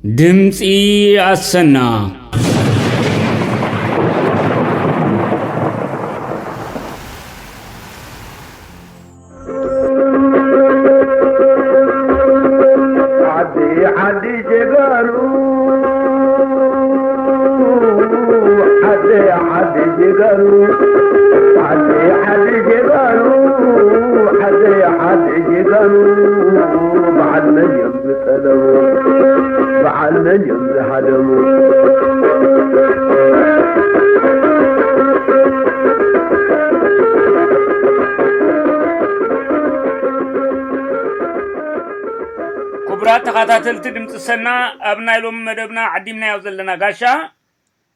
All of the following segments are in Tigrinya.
ድምፂ ኣሰና። ዓዲ ዓዲ ጀጋኑ፣ ዓዲ ዓዲ ጀጋኑ፣ ዓዲ ዓዲ ጀጋኑ፣ ዓዲ ዓዲ ጀጋኑ፣ በዓል መን እዮም ዝጠለቡ፣ በዓል መን እዮም ዝሃደሙ። ክቡራት ተኸታተልቲ ድምፂ ሰና፣ ኣብ ናይ ሎሚ መደብና ዓዲምናዮ ዘለና ጋሻ፣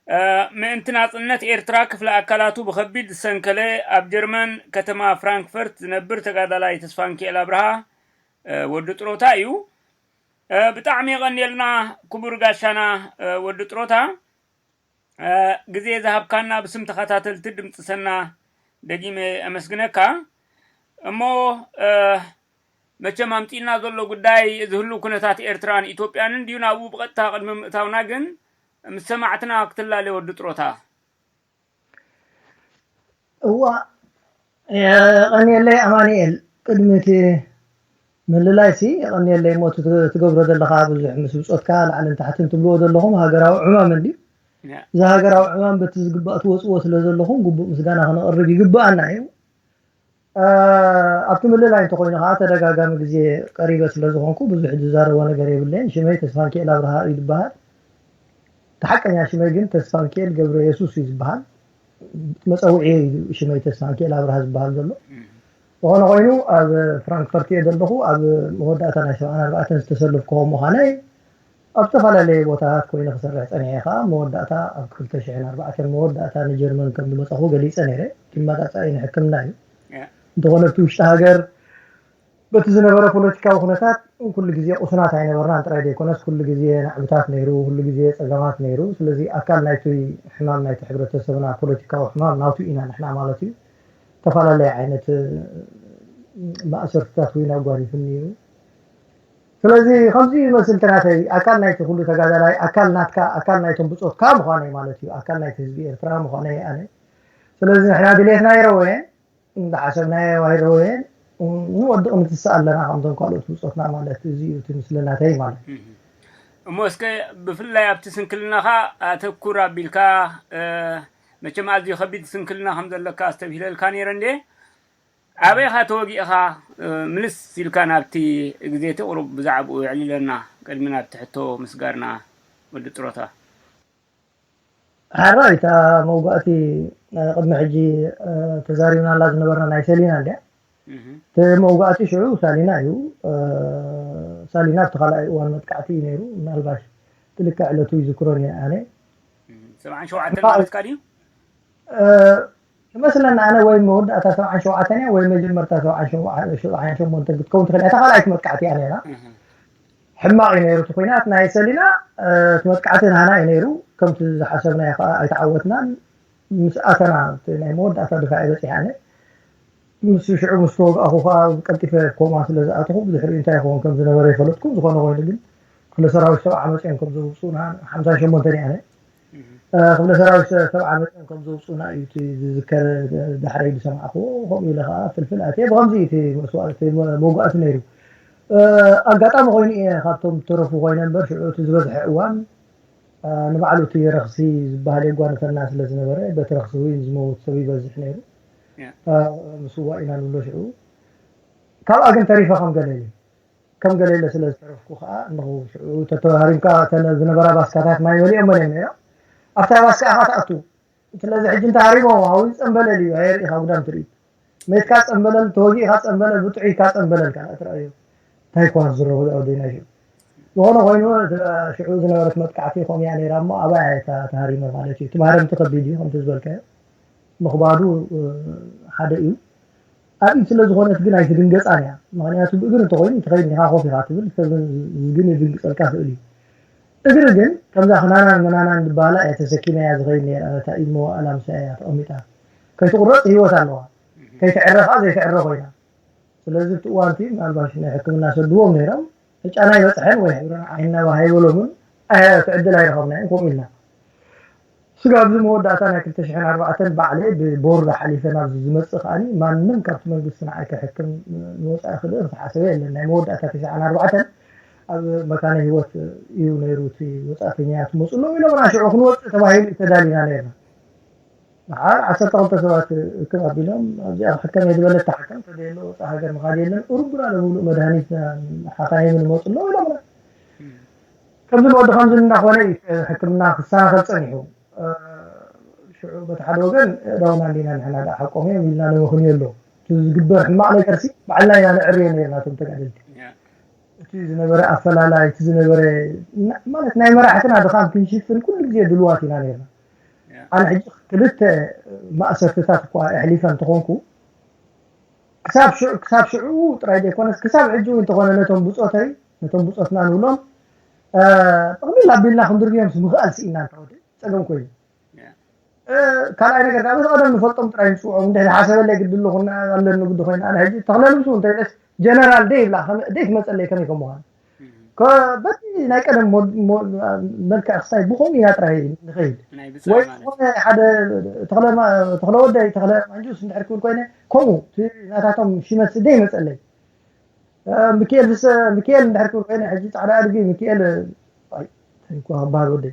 እ፣ ምእንቲ ናጽነት ኤርትራ ክፍለ ኣካላቱ ብኸቢድ ዝሰንከለ፣ ኣብ ጀርመን ከተማ ፍራንክፈርት ዝነብር ተጋዳላይ ተስፋንኪኤል ኣብርሃ፣ እ፣ ወዲ ጥሮታ እዩ። እ፣ ብጣዕሚ የቐንየልና ክቡር ጋሻና፣ እ፣ ወዲ ጥሮታ። እ፣ ግዜ ዝሃብካና ብስም ተኸታተልቲ ድምፂ ሰና ደጊመ ኣመስግነካ። እሞ፣ እ፣ መቸም ኣምፂእና ዘሎ ጉዳይ እዚ ህሉው ኩነታት ኤርትራን ኢትዮጵያንን ድዩ? ናብኡ ብቐጥታ ቅድሚ ምእታውና ግን ምስ ሰማዕትና ክትላለ ወዲ ጥሮታ። እዋ፣ የቐንየለይ ኣማኑኤል። ቅድሚ እቲ ምልላይሲ የቐንየለይ እሞ፣ እቲ ትገብሮ ዘለኻ ብዙሕ ምስ ብጾትካ ላዕልን ታሕትን ትብልዎ ዘለኹም ሃገራዊ ዕማም እንድዩ። ያ። እዚ ሃገራዊ ዕማም በቲ ዝግባእ ትወጽዎ ስለ ዘለኹም ግቡእ ምስጋና ክነቕርብ ይግብኣና እዩ። እ፣ ኣብቲ ምልላይ እንተኾይኑ ከዓ ተደጋጋሚ ግዜ ቀሪበ ስለ ዝኾንኩ ብዙሕ ዝዛረቦ ነገር የብለይን። ሽመይ ተስፋንኪኤል ኣብርሃ እዩ ዝበሃል። እቲ ሓቀኛ ሽመይ ግን ተስፋንኪኤል ገብረ የሱስ እዩ ዝበሃል። መጸውዒ እዩ ሽመይ ተስፋንኪኤል ኣብርሃ ዝበሃል ዘሎ። ዝኾነ ኮይኑ ኣብ ፍራንክፈርት እየ ዘለኹ። ኣብ መወዳእታ ናይ ሰብዓን ኣርባዕተን ዝተሰለፍኩ ከም ምዃነይ ኣብ ዝተፈላለየ ቦታታት ኮይነ ክሰርሕ ጸኒሐ። ከኣ መወዳእታ ኣብ ክልተ ሽሕን ኣርባዕተን መወዳእታ ንጀርመን ከም ዝመጻኹ ገሊጸ ነይረ። ይመጻጻኢ ንሕክምና እዩ። ያ። እንተኾነ ኣብቲ ውሽጢ ሃገር በቲ ዝነበረ ፖለቲካዊ ኩነታት ኩሉ ግዜ ቁሱናት ኣይነበርናን ጥራይ ዘይኮነስ፣ ኩሉ ግዜ ናዕብታት ነይሩ፣ ኩሉ ግዜ ጸገማት ነይሩ። ስለዚ ኣካል ናይቲ ሕማም ናይቲ ሕብረተሰብና ፖለቲካዊ ሕማም ናቱ ኢና ንሕና ማለት እዩ። ዝተፈላለየ ዓይነት፣ እ፣ ማእሰርትታት እውን ኣጓኒፉ ነይሩ። ስለዚ ከምዚ ይመስል እቲ ናተይ ኣካል ናይቲ ኩሉ ተጋዳላይ፣ ኣካል ናትካ፣ ኣካል ናይቶም ብጾትካ ምዃነይ ማለት እዩ። ኣካል ናይቲ ህዝቢ ኤርትራ ምዃነይ ኣነ። ስለዚ ንሕና ድሌትና ይረወየን፣ እንዳሓሰብናዮ ኣይረወየን፣ ንወድቕ ንትስእ ኣለና ከምቶም ካልኦት ብጾትና ማለት እዚ እዩ እቲ ምስልናተይ ማለት። እህ። እሞ እስከ ብፍላይ ኣብቲ ስንክልናኻ ኣተኩር ኣቢልካ፣ እ፣ መቸም ኣዝዩ ከቢድ ስንክልና ከም ዘለካ ኣስተብሂለልካ ነይረ እንዴ? ኣበይኻ ተወጊእኻ፣ እ፣ ምልስ ኢልካ ናብቲ ግዜ እቲ ቁሩብ ብዛዕባኡ የዕልለና ቅድሚ ናብቲ ሕቶ ምስጋርና ወዲ ጥሮታ። ሓራይ እታ መውጋእቲ፣ እ፣ ቅድሚ ሕጂ፣ እ፣ ተዛሪብናላ ዝነበርና ናይ ሰሊና እንድያ። እህ። እቲ መውጋእቲ ሽዑ ሳሊና እዩ። እ፣ ሳሊና ኣብቲ ካልኣይ እዋን መጥቃዕቲ እዩ ነይሩ። ምናልባሽ እቲ ልክዕ ዕለቱ ይዝክሮን እየ ኣነ። እህ፣ ሰብዓን ሸውዓተን ማለትካ ድዩ? እ፣ ይመስለኒ ኣነ ወይ መወዳእታ ሰብዓን ሸውዓተን እያ ወይ መጀመርታ ሰብዓን ሸውዓተን ክትከውን ትኽእል እያ። እታ ካልኣይቲ መጥቃዕቲ እያ ነይራ። እህ። ሕማቕ እዩ ነይሩ እቲ ኲናት ናይ ሰሊና፣ እ፣ እቲ መጥቃዕቲ ናህና እዩ ነይሩ። ከምቲ ዝሓሰብናዮ ከኣ ኣይተዓወትናን። ምስ ኣተና እቲ ናይ መወዳእታ ድፋዕ በጺሐ ኣነ። ምስ ሽዑ ምስ ተወጋእኹ ከኣ ቀልጢፈ ኮማ ስለ ዝኣተኹ ብድሕሪኡ እንታይ ይኸውን ከም ዝነበረ ኣይፈለጥኩን። ዝኾነ ኮይኑ ግን ክፍለ ሰራዊት ሰብዓ መጺኦም ከም ዘውጽኡና፣ ሓምሳን ሸሞንተን እየ ኣነ። እህ። እ፣ ክፍለ ሰራዊት ሰብዓ መጺኦም ከም ዘውጽኡና እዩ እቲ ዝዝከር፣ ዳሕረይ ዝሰማዕክዎ። ከምኡ ኢለ ከኣ ፍልፍል ኣትየ። ብኸምዚ እዩ እቲ መስዋእቲ፣ እቲ መ-፣ መውጋእቲ ነይሩ። እ፣ ኣጋጣሚ ኮይኑ እየ ካብቶም ዝተረፉ ኮይነ እምበር፣ ሽዑ እቲ ዝበዝሐ እዋን፣ እ፣ ንባዕሉ እቲ ረኽሲ ዝበሃል የጓንፈና ስለ ዝነበረ፣ በቲ ረኽሲ እውን ዝመውት ሰብ ይበዝሕ ነይሩ። ያ። እ፣ ምስዋእ ኢና ንብሎ ሽዑ። ካብኣ ግን ተሪፈ ከም ገለ ኢለ፣ ከም ገለ ኢለ ስለ ዝተረፍኩ ከኣ፣ እንኹ ሽዑ ተተሃሪምካ እተን ዝነበራ ባስካታት ማይ መሊኦመን እዮም ነይሮም። ኣብታ ባስካ ኢኻ ትኣቱ። ስለዚ ሕጂ እንተ ሃሪሞም፣ ኣብኡ ጸምበለል እዩ፣ ኣየርእኻ ጉዳም ትርኢ። መይትካ ጸምበለል፣ ተወጊእካ ጸምበለል፣ ብጥዑይካ ጸምበለል ካልእ ትረኣዮ። እንታይ እኳ ዝዝረቡ ዝኣወደይና ሽዑ። ዝኾነ ኮይኑ፣ እቲ ሽዑ ዝነበረት መጥቃዕቲ ከምኡ እያ ነይራ እሞ፣ ኣብኣ እየ ተ-፣ ተሃሪመ ማለት እዩ። እቲ ማህረምቲ ከቢድ እዩ፣ ከምቲ ዝበልካዮ። ምኽባዱ፣ እ፣ ሓደ እዩ። ኣብ ኢድ ስለ ዝኾነት ግን ኣይትድንገጻን እያ። ምኽንያቱ ብእግሪ እንተኾይኑ ትኸይድ እንዲኻ ኮፍ ኢኻ ትብል፣ ሰብ ግን ይድንግጸልካ ይኽእል እዩ። እግሪ ግን ከምዛ ክናናን መናናን ዝበሃላ እየ ተሰኪመያ ዝኸይድ ነይረ። ኣነ እታ ኢድ መዋእላ ምሳይ እያ ተቐሚጣ። ከይትቑረጽ ህይወት ኣለዋ። ከይትዕረ ኸኣ ዘይትዕረ ኮይና። ስለዚ ኣብቲ እዋን እቲ ምናልባሽ ናይ ሕክምና ሰድዎም ነይሮም። ጫና ኣይበጽሐን ወይ ሕብረን ዓይንና ባህ ኣይበሎምን። ኣይ፣ እቲ ዕድል ኣይረኸብናዮን፣ ከምኡ ኢልና። ስጋብ ኣብዚ መወዳእታ ናይ ክልተ ሽሕን ኣርባዕተን ባዕለይ ብቦርድ ሓሊፈ ናብዚ ዝመጽእ ከኣኒ፣ ማንም ካብቲ መንግስቲ ንዓይ ክሕክም ንወጻኢ ክልእኽ ዝሓሰበ የለን። ናይ መወዳእታ ተስዓን ኣርባዕተን ኣብ መካነ ህይወት እዩ ነይሩ፣ እቲ ወጻእተኛ ትመጽኡ ኣለዉ ኢሎምና። ሽዑ ክንወጽእ ተባሂሉ እዩ ተዳሊና ነይርና። ደሓር ዓሰርተ ክልተ ሰባት እክብ ኣቢሎም፣ ኣብዚኣ ክሕከም እየ ዝበለት ትሓከም፣ ተደየሎ ወጻኢ ሃገር ምኻድ የለን፣ ኡሩጉራ ለምሉእ መድሃኒት ሓኻይም ንመጹ ኣለዉ ኢሎምና። ከምዚ ንወዲ ከምዚ እናኾነ እዩ ሕክምና ክሰናኸል ጸኒሑ። ሽዑ በቲ ሓደ ወገን፣ "ኣእዳውና እንዲና ንሕና ደኣ ሓቆም እዮም" ኢልና ነመኽንዮ ኣሎ። እቲ ዝግበር ሕማቕ ነገርሲ ባዕልና ኢና ነዕርዮ ነርና፣ እቶም ተጋደልቲ። እቲ ዝነበረ ኣፈላላይ፣ እቲ ዝነበረ፣ ና-፣ ማለት ናይ መራሕትና ድኻም ክንሽፍን ኩሉ ግዜ ድልዋት ኢና ነርና። ኣነ ሕጂ ክልተ ማእሰርትታት እኳ ኣሕሊፈ እንተኾንኩ፣ ክሳብ ሽዑ፣ ክሳብ ሽዑ ጥራይ ዘይኮነስ፣ ክሳብ ሕጂ እውን እንተኾነ ነቶም ብጾተይ፣ ነቶም ብጾትና ንብሎም፣ እ፣ ጠቕሊል ኣቢልና ክንድርብዮምስ ምኽኣል ስኢና እንተወደ ጸገም ኮይኑ። ካልኣይ ነገር ከዓ በቲ ቀደም ንፈልጦም ጥራይ ንፅውዖም፣ እንድሕር ዝሓሰበለይ ግዲ ኣለኹ፣ ኣለኒ ግዲ ኮይነ፣ ኣነ ሕጂ ተኽለ ልብሱ እንተይለስ ጀነራል ደይ ይብላ፣ ከመ-፣ ደይ ትመፀለይ ከመይ ከም ምዃኑ። ከ-፣ በቲ ናይ ቀደም ሞ-፣ ሞ-፣ መልክዕ ክስታይ ብኸምኡ ኢና ጥራይ ንኸይድ። ናይ ብፅዕ ወይ ማለት ዝኾነ ሓደ ተኽለ ማ-፣ ተኽለ ወደይ፣ ተኽለ ማንጁስ እንድሕር ክብል ኮይነ፣ ከምኡ እቲ ናታቶም ሽመት ደይ ይመፀለይ። እ፣ ሚኪኤል ዝሰ-፣ ሚኪኤል እንድሕር ክብል ኮይነ፣ ሕጂ ፃዕዳ ኣድጊ ሚኪኤል፣ ኣይ፣ እንታይ እኳ ክበሃል ወደይ።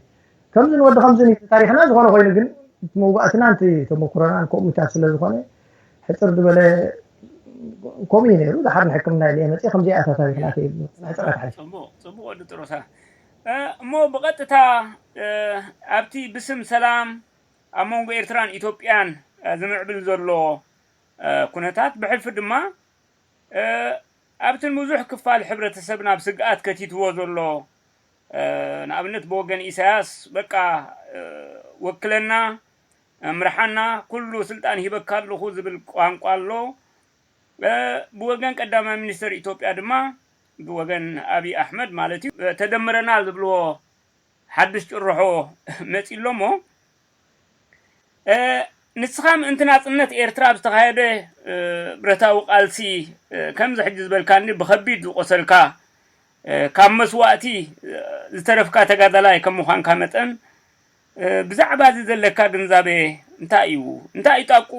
ከምዚ ንወዲ ከምዚ እዩ ታሪኽና። ዝኾነ ኮይኑ ግን፣ እቲ መውጋእትናን እቲ ተመኩሮናን ከምኡታት ስለ ዝኾነ፣ ሕፅር ዝበለ ከምኡ እዩ ነይሩ። ድሓር ንሕክምና ኢለ እየ መፅየ፣ ከምዚኣታ ታሪኽና ከይብል፣ ሕፅረት ሓይሽ። ጽቡቕ፣ ጽቡቕ ወዲ ጥሮታ። እ፣ እሞ ብቐጥታ፣ እ፣ ኣብቲ ብስም ሰላም ኣብ መንጎ ኤርትራን ኢትዮጵያን፣ እ፣ ዝምዕብል ዘሎ፣ እ፣ ኩነታት፣ ብሕልፊ ድማ፣ እ፣ ኣብቲ ንብዙሕ ክፋል ሕብረተሰብና ኣብ ስግኣት ከቲትዎ ዘሎ፣ እ፣ ንኣብነት ብወገን ኢሳያስ፣ በቃ፣ እ፣ ወክለና፣ ምርሓና፣ ኩሉ ስልጣን ሂበካ ኣለኹ ዝብል ቋንቋ ኣሎ። እ፣ ብወገን ቀዳማይ ሚኒስተር ኢትዮጵያ ድማ፣ ብወገን ኣብይ ኣሕመድ ማለት እዩ፣ እ፣ ተደምረናል ዝብልዎ ሓድሽ ጭርሖ መጺ ኣሎ እሞ፣ እ፣ ንስኻ ምእንቲ ናጽነት ኤርትራ ኣብ ዝተኻየደ፣ እ፣ ብረታዊ ቃልሲ፣ እ፣ ከምዚ ሕጂ ዝበልካኒ ብኸቢድ ዝቖሰልካ፣ እ፣ ካብ መስዋእቲ፣ እ፣ ዝተረፍካ ተጋዳላይ ከም ምዃንካ መጠን፣ እ፣ ብዛዕባ እዚ ዘለካ ግንዛቤ እንታይ እዩ? እንታይ እዩ ጣቅኡ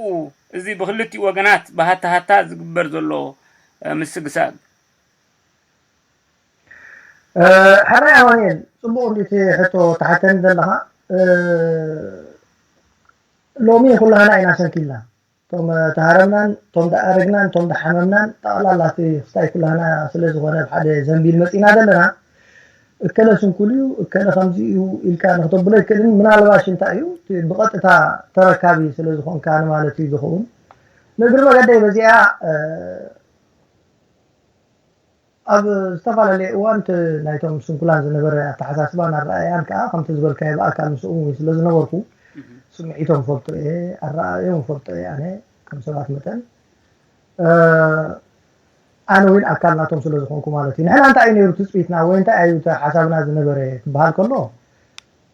እዚ ብክልቲኡ ወገናት ብሃታ ሃታ ዝግበር ዘሎ፣ እ፣ ምስግሳግ? እ፣ ሕራይ ኣማኑኤል፣ ጽቡቕ እንዲ እቲ ሕቶ ትሓተኒ ዘለኻ። እ፣ ሎሚ ኩላህና ኢና ሰንኪልና። እቶም ተሃረምናን፣ እቶም ደኣረግናን፣ እቶም ደሓመምናን፣ ጠቕላላ እቲ ክስታይ ኩላህና ስለ ዝኾነ ኣብ ሓደ ዘንቢል መጺና ዘለና፣ እከለ ስንኩል እዩ፣ እከለ ከምዚ እዩ ኢልካ ንክተብሎ ኣይክእልን። ምናልባሽ እንታይ እዩ፣ እቲ ብቐጥታ ተረካቢ ስለ ዝኾንካ ንማለት እዩ ዝኸውን። ንእግሪ መገደይ በዚኣ፣ እ፣ ኣብ ዝተፈላለየ እዋን እቲ ናይቶም ስንኩላን ዝነበረ ኣተሓሳስባን ኣረኣእያን ከኣ ከምቲ ዝበልካዮ ብኣካል ምስኦም እውን ስለ ዝነበርኩ፣ ስምዒቶም ፈልጦ እየ፣ ኣረኣእዮም ፈልጦ እየ። ኣነ ከም ሰባት መጠን፣ እ፣ ኣነ እውን ኣካል ናቶም ስለ ዝኾንኩ ማለት እዩ። ንሕና እንታይ እዩ ነይሩ ትጽቢትና ወይ እንታይ እዩ እቲ ሓሳብና ዝነበረ ክበሃል ከሎ፣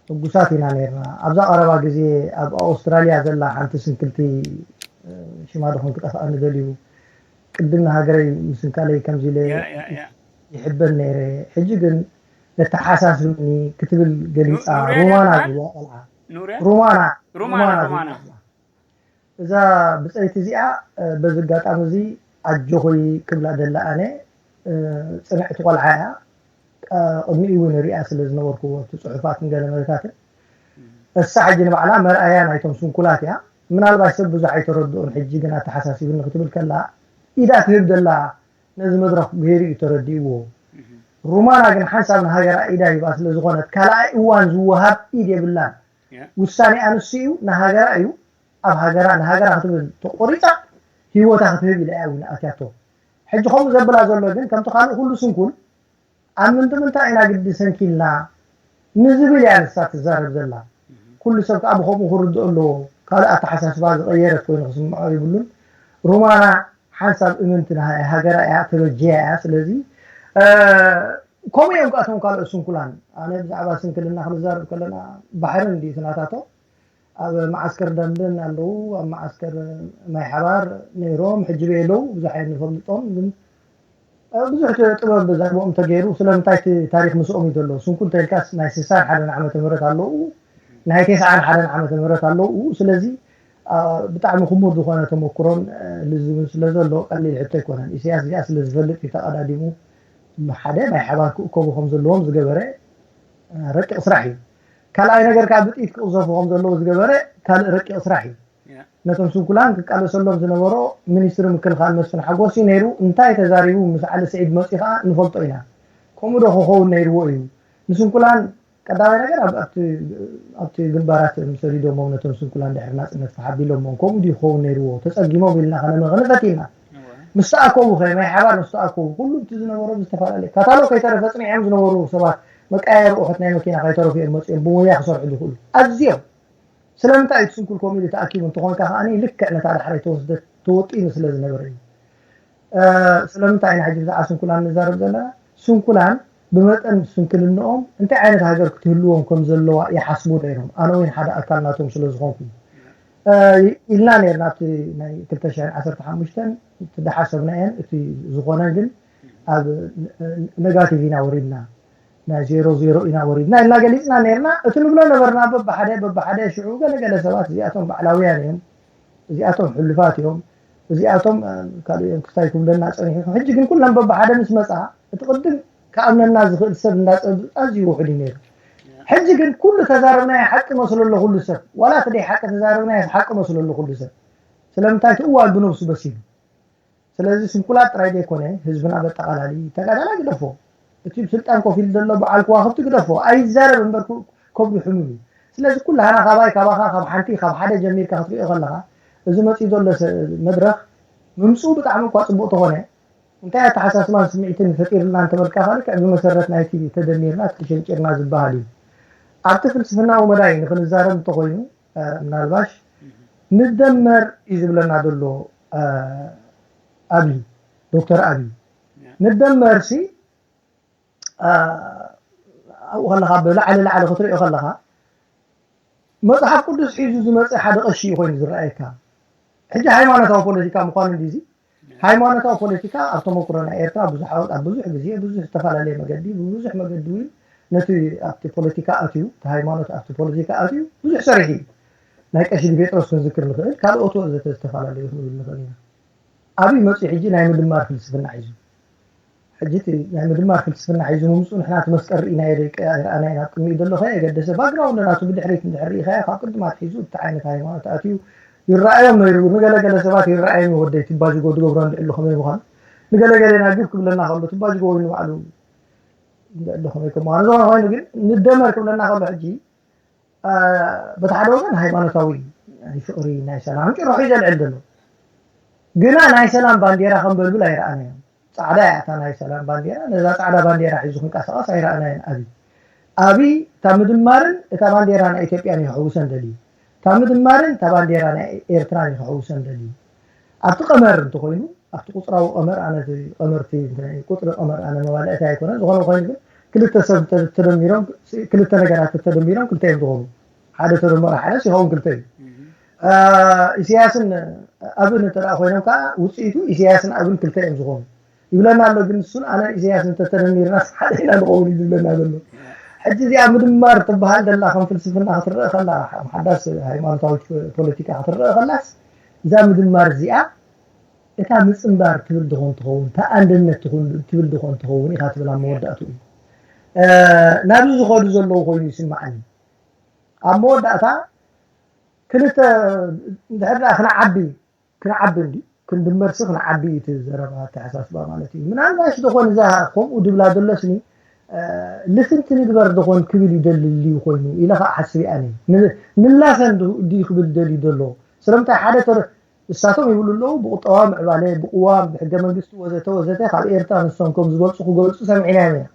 ሕጉሳት ኢና ነይርና። ኣብዛ ቀረባ ግዜ ኣብ ኣውስትራልያ ዘላ ሓንቲ ስንክልቲ፣ እ፣ ሽማ ድኹን ክጠፍኣኒ ደልዩ፣ ቅድም ንሃገረይ ምስንካለይ ከምዚ ኢለ ያ፣ ያ፣ ያ። ይሕበን ነይረ። ሕጂ ግን ነተሓሳስብኒ ክትብል ገሊጻ፣ ኑ-፣ ኑርያ ድያ ሩማና ትበሃል? ዝብልዋ ቆልዓ። ኑርያ? ሩማና፣ ሩማና፣ ሩማና ሩማና። ዝብልዋ ቆልዓ። እዛ ብጸይቲ እዚኣ፣ እ፣ በዚ ኣጋጣሚ እዚ ኣጆኺ ክብላ ደላ ኣነ፣ እ፣ ጽንዕቲ ቆልዓ እያ። እ፣ ቅድሚኡ እውን ሪኣ ስለ ዝነበርኩ ኣብቲ ጽሑፋትን ገለ መለታትን፣ እሳ ሕጂ ንባዕላ መርኣያ ናይቶም ስንኩላት እያ። ምናልባት ሰብ ብዙሕ ኣይተረድኦን፣ ሕጂ ግን ኣተሓሳሲብኒ ክትብል ከላ፣ ኢዳ ትህብ ደላ ነዚ መድረኽ ገይሩ እዩ ተረዲእዎ። ሩማና ግን ሓንሳብ ንሃገራ ኢዳ ሂባ ስለ ዝኾነት፣ ካልኣይ እዋን ዝወሃብ ኢድ የብላን። ያ። ውሳኔኣ ንሱ እዩ፣ ንሃገራ እዩ። ኣብ ሃገራ፣ ንሃገራ ክትብል ተቆሪጻ፣ ህይወታ ክትህብ ኢላ እያ እውን ኣትያቶ። ሕጂ ከምኡ ዘብላ ዘሎ ግን፣ ከምቲ ካልእ ኩሉ ስንኩል፣ ኣብ ምንዲ ምንታይ ኢና ግዲ ሰንኪልና ንዝብል እያ ንሳ ትዛረብ ዘላ። ኩሉ ሰብ ከኣ ብኸምኡ ክርድኦ ኣለዎ። ካልእ ኣተሓሳስባ ዝቐየረት ኮይኑ ክስምዖ ይብሉን። ሩማና ሓንሳብ እምንቲ ንሃ-፣ ሃገራ እያ፣ ተበጅያ እያ። ስለዚ፣ እ፣ ከምኡ እዮም ከኣቶም ካልኦት ስንኩላን። ኣነ ብዛዕባ ስንክልና ክንዛረብ ከለና ባሕርን ድዩ እቲ ናታቶም? ኣብ መዓስከር ደንብን ኣለዉ፣ ኣብ መዓስከር ማይ ሓባር ነይሮም፣ ሕጂ በይ ኣለዉ፣ ብዙሕ ኣይንፈልጦም፣ ግን ብዙሕ ጥበብ ዛዕባኦም ተገይሩ። ስለምንታይ እቲ ታሪክ ምስኦም እዩ ዘሎ? ስንኩል ተልካስ ናይ ስሳን ሓደን ዓመተ ምህረት ኣለዉ፣ ናይ ተስዓን ሓደን ዓመተ ምህረት ኣለዉ። ስለዚ ብጣዕሚ ክሙር ዝኾነ ተመክሮን ልዝብን ስለ ዘሎ ቀሊል ሕቶ ኣይኮነን። ኢሳያስ እዚኣ ስለ ዝፈልጥ እዩ ተቐዳዲሙ ሓደ ናይ ሓባር ክእከቡ ከም ዘለዎም ዝገበረ ረቂቕ ስራሕ እዩ። ካልኣይ ነገር ከዓ ብጥይት ክቕዘፉ ከም ዘለዉ ዝገበረ ካልእ ረቂቕ ስራሕ እዩ። ነቶም ስንኩላን ክቃለሰሎም ዝነበሮ ሚኒስትሪ ምክልኻል መስፍን ሓጎስ እዩ ነይሩ። እንታይ ተዛሪቡ ምስ ዓሊ ስዒድ መፅኡ ከዓ ንፈልጦ ኢና። ከምኡ ዶ ክኸውን ነይርዎ እዩ? ንስንኩላን ቀዳማይ ነገር ኣብቲ ግንባራት ሰዲዶሞም ነቶም ስንኩላን ድሕሪ ናፅነት ክሓቢሎሞም ከምኡ ድዩ ክኸውን ነይርዎ? ተፀጊሞም ኢልና ከነመኽንፈት ኢና። ምስ ተኣከቡ ከ ናይ ሓባር ምስ ተኣከቡ ኩሉ እቲ ዝነበሮም ዝተፈላለየ ካታሎግ ከይተረፈ ፅኒዖም ዝነበሩ ሰባት መቀያየሪ ኣቑሑት ናይ መኪና ከይተረፉ እዮም መፅኦም ብሞያ ክሰርሑ ዝኽእሉ ኣዝዮም ስለምንታይ እዩ ስንኩል ኮሚቴ ተኣኪቡ እንተኾንካ ከኣ ልክዕ ነታ ዳሕራይ ተወስደት ተወጢኑ ስለ ዝነበረ እዩ። ስለምንታይ ኢና ሕጂ ብዛዕባ ስንኩላን ንዛረብ ዘለና? ስንኩላን ብመጠን ስንክልንኦም እንታይ ዓይነት ሃገር ክትህልዎም ከም ዘለዋ ይሓስቡ ነይሮም። ኣነ እውን ሓደ ኣካል ናቶም ስለ ዝኾንኩ ኢልና ነርና ኣብቲ ናይ ክልተ ሽሕን ዓሰርተ ሓሙሽተን ደሓሰብና እየን እቲ ዝኾነ ግን ኣብ ነጋቲቭ ኢና ወሪድና ናይ ዜሮ ዜሮ ኢና ወሪድና ኢልና ገሊፅና ነርና። እቲ ንብሎ ነበርና በብሓደ በብሓደ ሽዑ ገለገለ ሰባት እዚኣቶም ባዕላውያን እዮም፣ እዚኣቶም ሕሉፋት እዮም፣ እዚኣቶም ካልእ እዮም ክስታይ ክብለና ፀኒሑ። ሕጂ ግን ኩሎም በብሓደ ምስ መፃ እቲ ቅድም ክኣምነና ዝኽእል ሰብ እንዳፀብ ኣዝዩ ውሑድ እዩ ነይሩ። ሕጂ ግን ኩሉ ተዛረብናዮ ሓቂ መስሎ ኣሎ ኩሉ ሰብ፣ ዋላ እቲ ደይ ሓቂ ተዛረብናዮ ሓቂ መስሎ ኣሎ ኩሉ ሰብ። ስለምንታይ እቲ እዋን ብነብሱ በሲሉ ስለዚ ስንኩላት ጥራይ ዘይኮነ ህዝብና በጠቓላሊ ተጋዳላይ ግደፎ እቲ ስልጣን ኮፍ ኢሉ ዘሎ በዓል ከዋኽብቲ ግደፎ ኣይዛረብ እምበር ከብዱ ሕሙም እዩ። ስለዚ ኩላህና ካባይ ካባኻ ካብ ሓንቲ ካብ ሓደ ጀሚርካ ክትሪኦ ከለኻ እዚ መፂኡ ዘሎ መድረኽ ምምፅኡ ብጣዕሚ እኳ ፅቡቕ ተኾነ እንታይ ኣተሓሳስባን ስምዒትን ፈጢርልና እንተበልካ ካልክዕ ብመሰረት ናይቲ ተደሚርና ተሸንጭርና ዝበሃል እዩ። ኣብቲ ፍልስፍናዊ መዳይ ንክንዛረብ እንተኮይኑ ምናልባሽ ንደመር እዩ ዝብለና ዘሎ ኣብይ ዶክተር ኣብይ ንደመር ሲ ኣብኡ ከለካ ብላዕሊ ላዕሊ ክትሪኦ ከለካ መፅሓፍ ቅዱስ ሒዙ ዝመፀ ሓደ ቀሺ እዩ ኮይኑ ዝረኣየካ። ሕጂ ሃይማኖታዊ ፖለቲካ ምኳኑ እንዲዚ ሃይማኖታዊ ፖለቲካ ኣብ ተመክሮ ናይ ኤርትራ ብዙሕ ዓወት ኣብ ብዙሕ ግዜ ብዙሕ ዝተፈላለየ መገዲ ብብዙሕ መገዲ እውን ነቲ ኣብቲ ፖለቲካ ኣትዩ እቲ ሃይማኖት ኣብቲ ፖለቲካ ኣትዩ ብዙሕ ሰሪሑ እዩ። ናይ ቀሺ ዲሜጥሮስ ክንዝክር ንኽእል ካልኦት ወዘተ ዝተፈላለዩ ክንብል ንኽእል ኢና። ኣብይ መፅኡ ሕጂ ናይ ምድማር ፍልስፍና ሒዙ ሕጂ ናይ ምድማር ፍልስፍና ሒዙ ምምፅኡ ንሕና እቲ መስቀል ርኢናዮ ዶ ኣይረኣናዮን ኣብ ቅድሚኡ ዘሎ ከ የገደሰ ባግራውንድ ናቱ ብድሕሪት እንድሕር ርኢኻዮ ካብ ቅድም ኣትሒዙ እቲ ዓይነት ሃይማኖት ኣትዩ ይረኣዮም ነይሩ። ንገለገለ ሰባት ይረኣዮም እዩ ወደይ ትባጅጎ ትገብሮ እንድሕሉ ከመይ ምዃኑ ንገለገሌና ግብ ክብለና ከሎ ትባጅጎ ወይ ንባዕሉ እንድሕሉ ከመይ ከም ምዃኑ ዝኾነ ኮይኑ ግን ንደመር ክብለና ከሎ ሕጂ በቲ ሓደ ወገን ሃይማኖታዊ ናይ ፍቕሪ ናይ ሰላም ጭርሖ እዩ ዘልዕል ዘሎ ግና ናይ ሰላም ባንዴራ ከም በልብል ኣይረኣናዮም። ፃዕዳ እያ እታ ናይ ሰላም ባንዴራ። ነዛ ፃዕዳ ባንዴራ ሒዙ ክንቀሳቐስ ኣይረኣናዮን። ኣብይ ኣብይ እታ ምድማርን እታ ባንዴራ ናይ ኢትዮጵያን እዩ ክሕውሰን ደልዩ። እታ ምድማርን እታ ባንዴራ ናይ ኤርትራን እዩ ክሕውሰን ደልዩ። ኣብቲ ቀመር እንተኮይኑ ኣብቲ ቁፅራዊ ቀመር ኣነ ቀመርቲ ቁፅሪ ቀመር ኣነ መባልዕቲ ኣይኮነ ዝኾነ ኮይኑ ግን ክልተ ሰብ ተደሚሮም ክልተ ነገራት ተደሚሮም ክልተ እዮም ዝኾኑ ሓደ ተደመሮ ሓደ ይኸውን ክልተ እዩ። ኢሳያስን ኣብን እንተ ኮይኖም ከዓ ውፅኢቱ ኢሳያስን ኣብን ክልተ እዮም ዝኾኑ ይብለና ኣሎ። ግን እሱን ኣነ ኢሳያስ እንተተደሚርና ሓደ ኢና ንኸውን እዩ ዝብለና ዘሎ። ሕጂ እዚኣ ምድማር ትበሃል ዘላ ከም ፍልስፍና ክትረአ ከላ ሓዳስ ሃይማኖታዊ ፖለቲካ ክትረአ ከላስ እዛ ምድማር እዚኣ እታ ምፅንባር ትብል ድኾን ትኸውን እታ ኣንድነት ትብል ድኾን ትኸውን ኢኻ ትብል ኣብ መወዳእትኡ ናብዚ ዝኸዱ ዘለዉ ኮይኑ ይስማዓኒ። ኣብ መወዳእታ ክልተ እንድሕር ደኣ ክንዓቢ ክንዓቢ እንዲ ክንድመርሲ ክንዓቢ እዩ እቲ ዘረባ ኣተሓሳስባ ማለት እዩ። ምናልባሽ ደኾን እዛ ከምኡ ድብላ ዘሎ ስኒ ልፍንቲ ንግበር ደኾን ክብል ይደልል እዩ ኮይኑ ኢለ ከዓ ሓስብ እያ። ንላፈን ድዩ ክብል ደልዩ ዘሎ ስለምንታይ ሓደ ንሳቶም ይብሉ ኣለዉ ብቁጠባዊ ምዕባለ ብቅዋም ብሕገ መንግስቲ ወዘተ ወዘተ ካብ ኤርትራ ንሶም ከም ዝበልፁ ክገልፁ ሰሚዕናዮም ኢና።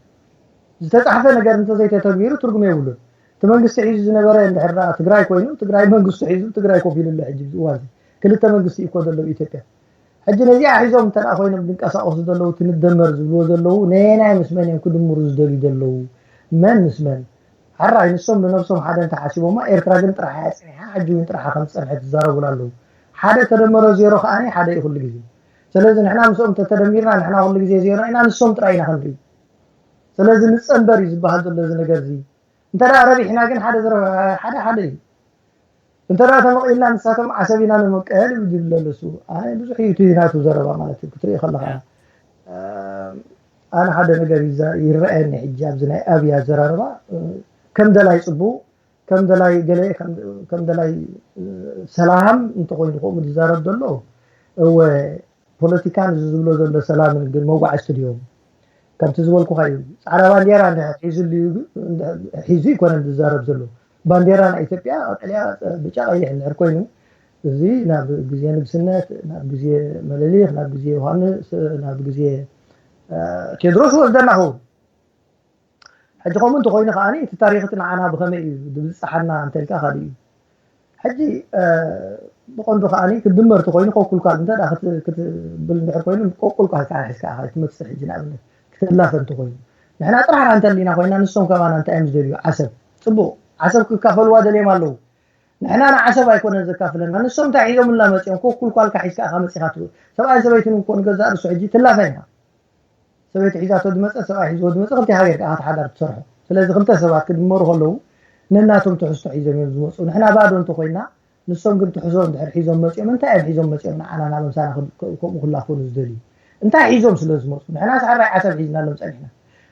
ዝተፃሕፈ ነገር እንተዘይተተግቢሩ ትርጉም የብሉን። እቲ መንግስቲ ሒዙ ዝነበረ እንድሕር ደኣ ትግራይ ኮይኑ ትግራይ መንግስቱ ሒዙ ትግራይ ኮፍ ኢሉ ኣሎ ሕጂ እዚ እዋን እዚ ክልተ መንግስቲ እዩ እኮ ዘሎ ኣብ ኢትዮጵያ። ሕጂ ነዚኣ ሒዞም እንተ ደኣ ኮይኖም ዝንቀሳቀሱ ዘለዉ እቲ ንደመር ዝብልዎ ዘለዉ ነየናይ ምስ መን እዮም ክድምሩ ዝደልዩ ዘለዉ? መን ምስ መን? ሕራይ ንሶም ንነብሶም ሓደ እንተሓሲቦማ ኤርትራ ግን ጥራሕ እያ ፀኒሓ ሕጂ እውን ጥራሕ ከም ዝፀንሐት ይዛረቡላ ኣለዉ። ሓደ ተደመሮ ዜሮ ከኣ ሓደ እዩ ኩሉ ግዜ። ስለዚ ንሕና ምስኦም ተተደሚርና ንሕና ኩሉ ግዜ ዜሮ ኢና፣ ንሶም ጥራይ ኢና ክንርኢ። ስለዚ ንጸንበር እዩ ዝበሃል ዘሎ እዚ ነገር እዚ። እንተ ደኣ ረቢሕና ግን ሓደ ዝረ-፣ ሓደ ሓደ እዩ። እንተ ደኣ ተመቒልና ንሳቶም ዓሰብ ኢና ንምቀል እዩ ዝብል ዘሎ እሱ። ኣነ ብዙሕ እዩ እቲ ናቱ ዘረባ ማለት እዩ ክትርኢ ከለኻ። ኣነ ሓደ ነገር ይዛ-፣ ይረኣየኒ ሕጂ ኣብዚ ናይ ኣብይ ኣዘራርባ፣ ከም ደላይ ጽቡቕ፣ ከም ደላይ ገለ፣ ከም፣ ከም ደላይ ሰላም እንተኾይኑ ከምኡ ዝዛረብ ዘሎ፣ እወ ፖለቲካን እዚ ዝብሎ ዘሎ ሰላምን ግን መጓዕዝቲ ድዮም? ከምቲ ዝበልኩኻ እዩ። ጻዕዳ ባንዴራ እንድሕር ሒዙ ኣልዩ ግን፣ እንድሕር ሒዙ ኣይኮነን ዝዛረብ ዘሎ። ባንዴራ ናይ ኢትዮጵያ ቀጠልያ፣ ብጫ፣ ቀይሕ እንድሕር ኮይኑ፣ እዚ ናብ ግዜ ንግስነት፣ ናብ ግዜ መለሊኽ፣ ናብ ግዜ ዮሃንስ፣ ናብ ግዜ፣ እ፣ ቴድሮስ ይወስደና ኸውን። ሕጂ ከምኡ እንተኾይኑ ከኣኒ እቲ ታሪኽ እቲ ንዓና ብኸመይ እዩ ዝብጽሓና እንተልካ ካልእ እዩ። ሕጂ፣ እ፣ ብቐንዱ ከኣኒ ክድመር ተኾይኑ ኮኩልኳል እንተ ደኣ ክት-፣ ክትብል እንድሕር ኮይኑ፣ ኮኩልኳል ከዓ ሒዝካ ኢኻ ትመጽእ። ሕጂ ንኣብነት ክትላፈ እንተኾይኑ፣ ንሕና ጥራሕና እንተሊና ኮይና፣ ንሶም ከማና እንታይ እዮም ዝደልዩ? ዓሰብ። ጽቡቕ፣ ዓሰብ ክካፈልዋ ደልዮም ኣለዉ። ንሕና ንዓሰብ ኣይኮነን ዘካፍለና። ንሶም እንታይ ሒዞምልና መጺኦም? ኮኩልኳልካ ሒዝካ ኢኻ መጺኻ ትብል። ሰብኣይን ሰበይትን እኮ ንገዛእ ርእሱ ሕጂ ትላፈ ኢና። ሰበይቲ ሒዛቶ ዝመጸ፣ ሰብኣይ ሒዝዎ ዝመጸ፣ ክልቲኻ ጌርካ ኢኻ እቲ ሓዳር ትሰርሖ። ስለዚ ክልተ ሰባት ክድመሩ ከለዉ ነናቶም ትሕዝቶ ሒዞም እዮም ዝመጹ። ንሕና ባዶ እንተኾይና፣ ንሶም ግን ትሕዞ እንድሕር ሒዞም መጺኦም፣ እንታይ እዮም ሒዞም መጺኦም ንዓና ናብ ምሳና ክድ-፣ ከምኡ ክላፈኑ ዝደልዩ? እንታይ ሒዞም ስለ ዝመጹ? ንሕናስ ሕራይ ዓሰብ ሒዝናሎም ጸኒሕና።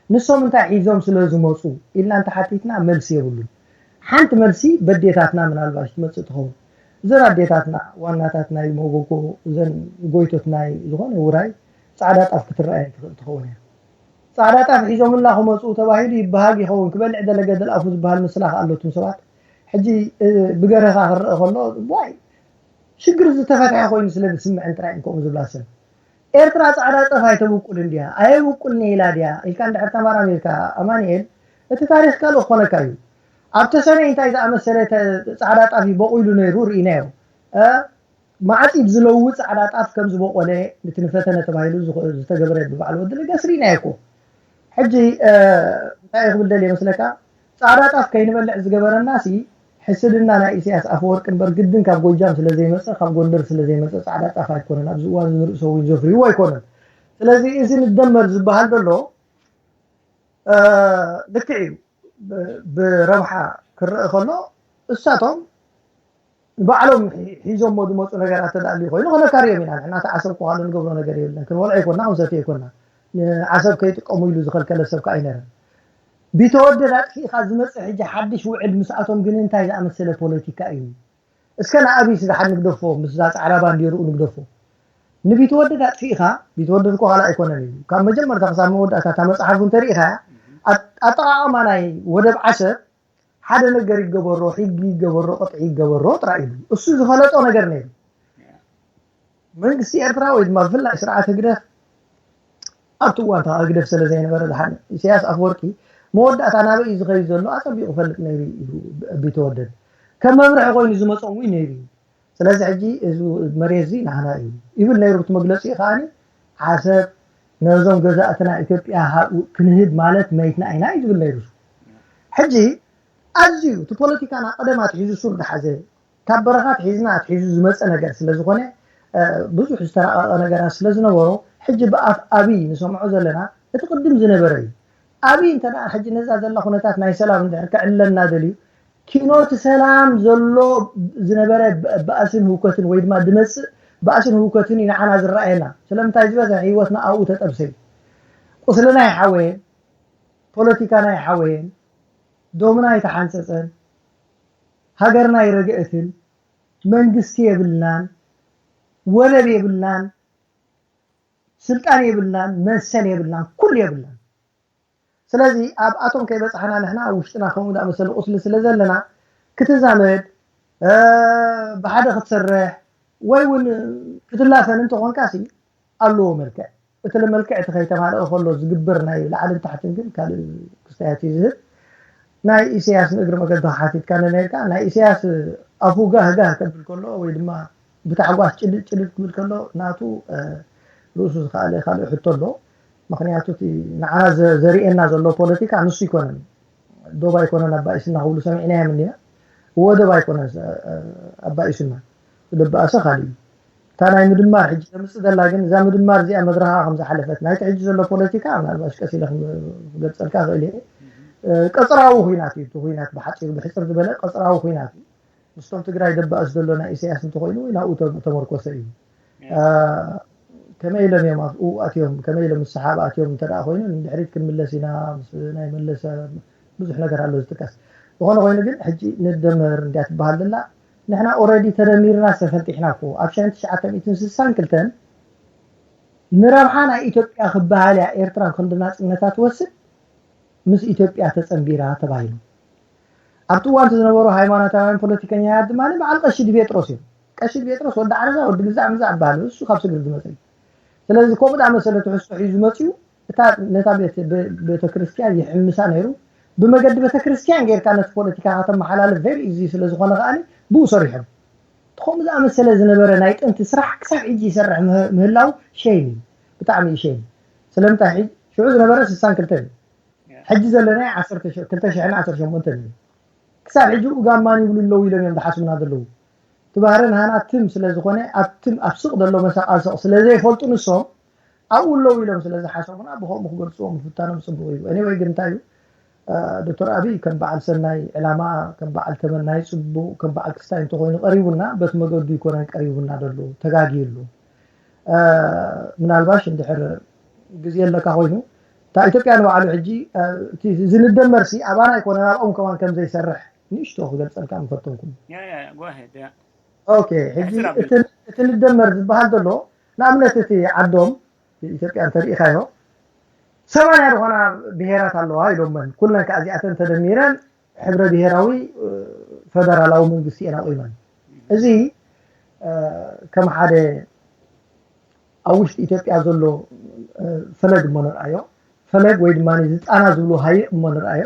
ንሶም እንታይ ሒዞም ስለ ዝመጹ ኢልና እንተሓቲትና መልሲ የብሉን። ሓንቲ መልሲ በዴታትና ምናልባሽ ትመጽእ ትኸውን። እዘን ኣዴታትና፣ ዋናታት ናይ መጎጎ፣ እዘን ጎይቶት ናይ ዝኾነ ውራይ ጻዕዳ ጣፍ ክትረኣየን ትኽእል ትኸውን እያ። ጻዕዳ ጣፍ ሒዞምላ ክመጹ ተባሂሉ ይበሃል ይኸውን። ክበልዕ ደለ ገደል ኣፉ ዝበሃል ምስላ ከኣ ኣሎ እቶም ሰባት። ሕጂ፣ እ፣ ብገረኻ ክረአ ከሎ፣ ዋይ፣ ሽግር ዝተፈትሐ ኮይኑ ስለ ዝስምዐን ጥራይ እየን ከምኡ ዝብላ ሰብ። ኤርትራ ጻዕዳ ጣፍ ኣይተብቁልን ድያ? ኣየብቁልን ኢላ ድያ? ኢልካ እንድሕር ተመራሚርካ፣ ኣማኑኤል፣ እቲ ታሪኽ ካልእ ክኾነካ እዩ። ኣብ ተሰነይ እንታይ ዝኣመሰለ ተ-፣ ጻዕዳ ጣፍ እዩ በቑሉ ነይሩ ርኢናዮ። እ፣ ማዕጺድ ዝለውጥ ጻዕዳ ጣፍ ከም ዝበቆለ፣ ነቲ ንፈተነ ተባሂሉ ዝኸ-፣ ዝተገበረ ብበዓል ወዲ ለገስ ርኢናዮ እኮ። ሕጂ፣ እ፣ እንታይ ክብል ደልየ መስለካ? ጻዕዳ ጣፍ ከይንበልዕ ዝገበረናሲ ሕስድና ናይ ኢሳያስ ኣፈወርቂ እምበር፣ ግድን ካብ ጎጃም ስለ ዘይመጸ፣ ካብ ጎንደር ስለ ዘይመጸ ጻዕዳ ጣፍ ኣይኮነን ኣብዚ እዋን እዚ ንርእሶ እውን ዘፍርይዎ ኣይኮነን። ስለዚ እዚ ንደመር ዝበሃል ዘሎ፣ እ፣ ልክዕ እዩ። ብ-፣ ብረብሓ ክረአ ከሎ እሳቶም ባዕሎም ሒ-፣ ሒዞሞ ዝመጹ ነገራት ተዳልዩ ኮይኑ ክነካርዮም ኢና። ንሕና እቲ ዓሰብ ክዋሉ ንገብሮ ነገር የብለን። ክንበልዖ ኣይኮና፣ ክንሰትዮ ኣይኮና። ንዓሰብ ከይጥቀሙ ኢሉ ዝኸልከለ ሰብ ከኣ ኣይነረን። ቢተወደድ ኣጥፊእኻ ዝመጽእ ሕጂ ሓድሽ ውዕል ምስኣቶም ግን እንታይ ዝኣመሰለ ፖለቲካ እዩ? እስከ ንኣብይስ ደሓን ንግደፎ፣ ምስዛ ጻዕዳ ባንዴርኡ ንግደፎ። ንቢተወደድ ኣጥፊእኻ፣ ቢተወደድ እኮ ካልእ ኣይኮነን እዩ። ካብ መጀመርታ ክሳብ መወዳእታ እታ መጽሓፉ እንተሪኢኻያ፣ ኣጥ-፣ ኣጠቓቕማ ናይ ወደብ ዓሰብ ሓደ ነገር ይገበሮ፣ ሕጊ ይገበሮ፣ ቅጥዒ ይገበሮ ጥራይ ኢሉ። እሱ ዝፈለጦ ነገር ነይሩ። መንግስቲ ኤርትራ ወይ ድማ ብፍላይ ስርዓት ህግደፍ ኣብቲ እዋን ተኻ ህግደፍ ስለ ዘይነበረ፣ ደሓን ኢሳያስ ኣፈወርቂ መወዳእታ ናበይ እዩ ዝኸይድ ዘሎ ኣጸቢቑ ይፈልጥ ነይሩ እዩ ቢተወደድ። ከም መምርሒ ኮይኑ ዝመጾም እውን ነይሩ እዩ። ስለዚ ሕጂ እዚ መሬት እዚ ናህና እዩ ይብል ነይሩ። እቲ መግለጺ ከኣኒ ዓሰብ ነዞም ገዛእትና ኢትዮጵያ ሃ-፣ ክንህብ ማለት መይትና ኢና እዩ ዝብል ነይሩ። ሕጂ ኣዝዩ እቲ ፖለቲካና ቀደም ኣትሒዙ ሱር ዝሓዘ፣ ካብ በረኻ ኣትሒዝና ኣትሒዙ ዝመጸ ነገር ስለ ዝኾነ፣ እ፣ ብዙሕ ዝተራቐቐ ነገራት ስለ ዝነበሮ፣ ሕጂ ብኣፍ ኣብይ ንሰምዖ ዘለና እቲ ቅድም ዝነበረ እዩ። ኣብይ እንተ ደኣ ሕጂ ነዛ ዘላ ኩነታት ናይ ሰላም እንድሕር ከዕልለና ደልዩ፣ ኪኖ እቲ ሰላም ዘሎ ዝነበረ ብ-፣ ባእስን ህውከትን ወይ ድማ ዝመጽእ ባእስን ህውከትን እዩ ንዓና ዝረኣየና። ስለምንታይ ዝበዝሐ ህይወትና ኣብኡ ተጠብሰ እዩ። ቁስልና ይሓወየ፣ ፖለቲካና ይሓወየ፣ ዶምና ኣይተሓንጸጸን፣ ሃገርና ኣይረገአትን፣ መንግስቲ የብልናን፣ ወደብ የብልናን፣ ስልጣን የብልናን፣ መሰል የብልናን፣ ኩሉ የብልናን። ስለዚ ኣብኣቶም ከይበጻሕና ንሕና ኣብ ውሽጥና ከምኡ ዝኣመሰለ ቁስሊ ስለ ዘለና ክትዛመድ፣ እ፣ ብሓደ ክትሰርሕ ወይ እውን ክትላፈን እንተኾንካሲ ኣለዎ መልክዕ። እቲ መልክዕ እቲ ከይተማልአ ከሎ ዝግበር ናይ ላዕልን ታሕትን ግን ካልእ ክስታያት እዩ ዝህብ። ናይ ኢሳያስ ንእግሪ መገዲ ሓቲትካኒ ነርካ። ናይ ኢሳያስ ኣፉ ጋህ ጋህ ከብል ከሎ ወይ ድማ ብታሕጓስ ጭልጥ ጭልጥ ክብል ከሎ ናቱ፣ እ፣ ርእሱ ዝኸኣለ ካልእ ሕቶ ኣሎ። ምኽንያቱ እቲ ንዓና ዘ-፣ ዘርእየና ዘሎ ፖለቲካ ንሱ ኣይኮነን። ዶብ ኣይኮነን ኣባኢስና ክብሉ ሰሚዕናዮም እንዲና። እወ ዶብ ኣይኮነን፣ እ፣ ኣባኢሱና። ዝደበኣሰ ካልእ እዩ። እታ ናይ ምድማር ሕጂ ተምፅእ ዘላ ግን እዛ ምድማር እዚኣ መድረኻ ከም ዝሓለፈት ናይቲ ሕጂ ዘሎ ፖለቲካ ምናልባሽ ቀስ ኢለ ክገልፀልካ ክእል እየ። ቀፅራዊ ኩናት እዩ እቲ ኩናት ብሓፂሩ ብሕፅር ዝበለ ቀፅራዊ ኩናት እዩ። ምስቶም ትግራይ ደባእስ ዘሎ ናይ ኢሳያስ እንተኮይኑ ናብኡ ተመርኮሰ እዩ። ከመይ ኢሎም እዮም ኣብኡ ኣትዮም ከመይ ኢሎም ምስ ሰሓብ ኣትዮም እንተ ኮይኑ ንድሕሪት ክንምለስ ኢና ናይ መለሰ ብዙሕ ነገር ኣሎ ዝጥቀስ። ዝኾነ ኮይኑ ግን ሕጂ ንደመር እንድያ ትበሃል ዘላ ንሕና already ተደሚርና ሰፈንጢሕና እኮ ኣብ ሽሕን ትሽዓተ ሚእትን ስሳን ክልተን ንረብሓ ናይ ኢትዮጵያ ክበሃል እያ ኤርትራ ክንዲ ናፅነታ ትወስድ ምስ ኢትዮጵያ ተፀንቢራ ተባሂሉ። ኣብቲ እዋንቲ ዝነበሩ ሃይማኖታውያን ፖለቲከኛታት ድማ በዓል ቀሺ ድቤጥሮስ እዮም። ቀሺ ድቤጥሮስ ወዲ ዓረዛ ወዲ ግዛዕ ምዛዕ በሃል እሱ ካብ ስግር ዝመፀ እዩ። ስለዚ ከምኡ ዳ መሰለ ትሕዝቶ ሒዙ መፅኡ እታ ነታ ቤተ ክርስቲያን ይሕምሳ ነይሩ። ብመገዲ ቤተ ክርስቲያን ጌርካ ነቲ ፖለቲካ ከተመሓላልፍ very easy ስለ ዝኾነ ከኣ ብኡ ሰሪሖም። ከምኡ ዝኣመሰለ ዝነበረ ናይ ጥንቲ ስራሕ ክሳብ ሕጂ ይሰርሕ ምህላው ሸይም እዩ። ብጣዕሚ እዩ ሸይም። ስለምንታይ ሽዑ ዝነበረ ስሳን ክልተን እዩ። ሕጂ ዘለና ክልተ ሽሕን ዓሰርተ ሸሞንተን እዩ። ክሳብ ሕጂ ኡጋማን ይብሉ ኣለዉ ኢሎም እዮም ዝሓስቡና ዘለዉ። እቲ ባህሪ ንሃና ትም ስለ ዝኾነ ኣብ ትም ኣብ ስቕ ዘሎ መሳቓል ስቕ ስለ ዘይፈልጡ ንሶም ኣብኡ ኣለዉ ኢሎም ስለ ዝሓሰቡና ብኸምኡ ክገልፅዎ ምፍታኖም ፅቡቕ እዩ። Anyway ግን እንታይ እዩ ዶክተር ኣብይ ከም በዓል ሰናይ ዕላማ ከም በዓል ተመናይ ፅቡቕ ከም በዓል ክስታይ እንተኮይኑ ቀሪቡና በቲ መገዱ ይኮነን ቀሪቡና ዘሎ ተጋግዩ ኣሎ። ምናልባሽ እንድሕር ግዜ ኣለካ ኮይኑ እታ ኢትዮጵያ ንባዕሉ ሕጂ ዝንደመር ሲ ኣባና ኣይኮነን ኣብኦም ከማን ከም ዘይሰርሕ ንእሽቶ ክገልፀልካ ምፈተንኩ። ኦኬ ሕጂ እቲ ንደመር ዝበሃል ዘሎ ንኣብነት እቲ ዓዶም ኢትዮጵያ እንተሪኢኻዮ ሰማንያ ዝኾና ብሄራት ኣለዋ ኢሎመን ኩለን ከዓ እዚኣተን ተደሚረን ሕብረ ብሄራዊ ፈደራላዊ መንግስቲ እየን ኣቑመን። እዚ ከም ሓደ ኣብ ውሽጢ ኢትዮጵያ ዘሎ ፈለግ እሞ ንርኣዮ። ፈለግ ወይ ድማ ዝጣና ዝብሉ ሃይእ እሞ ንርኣዮ።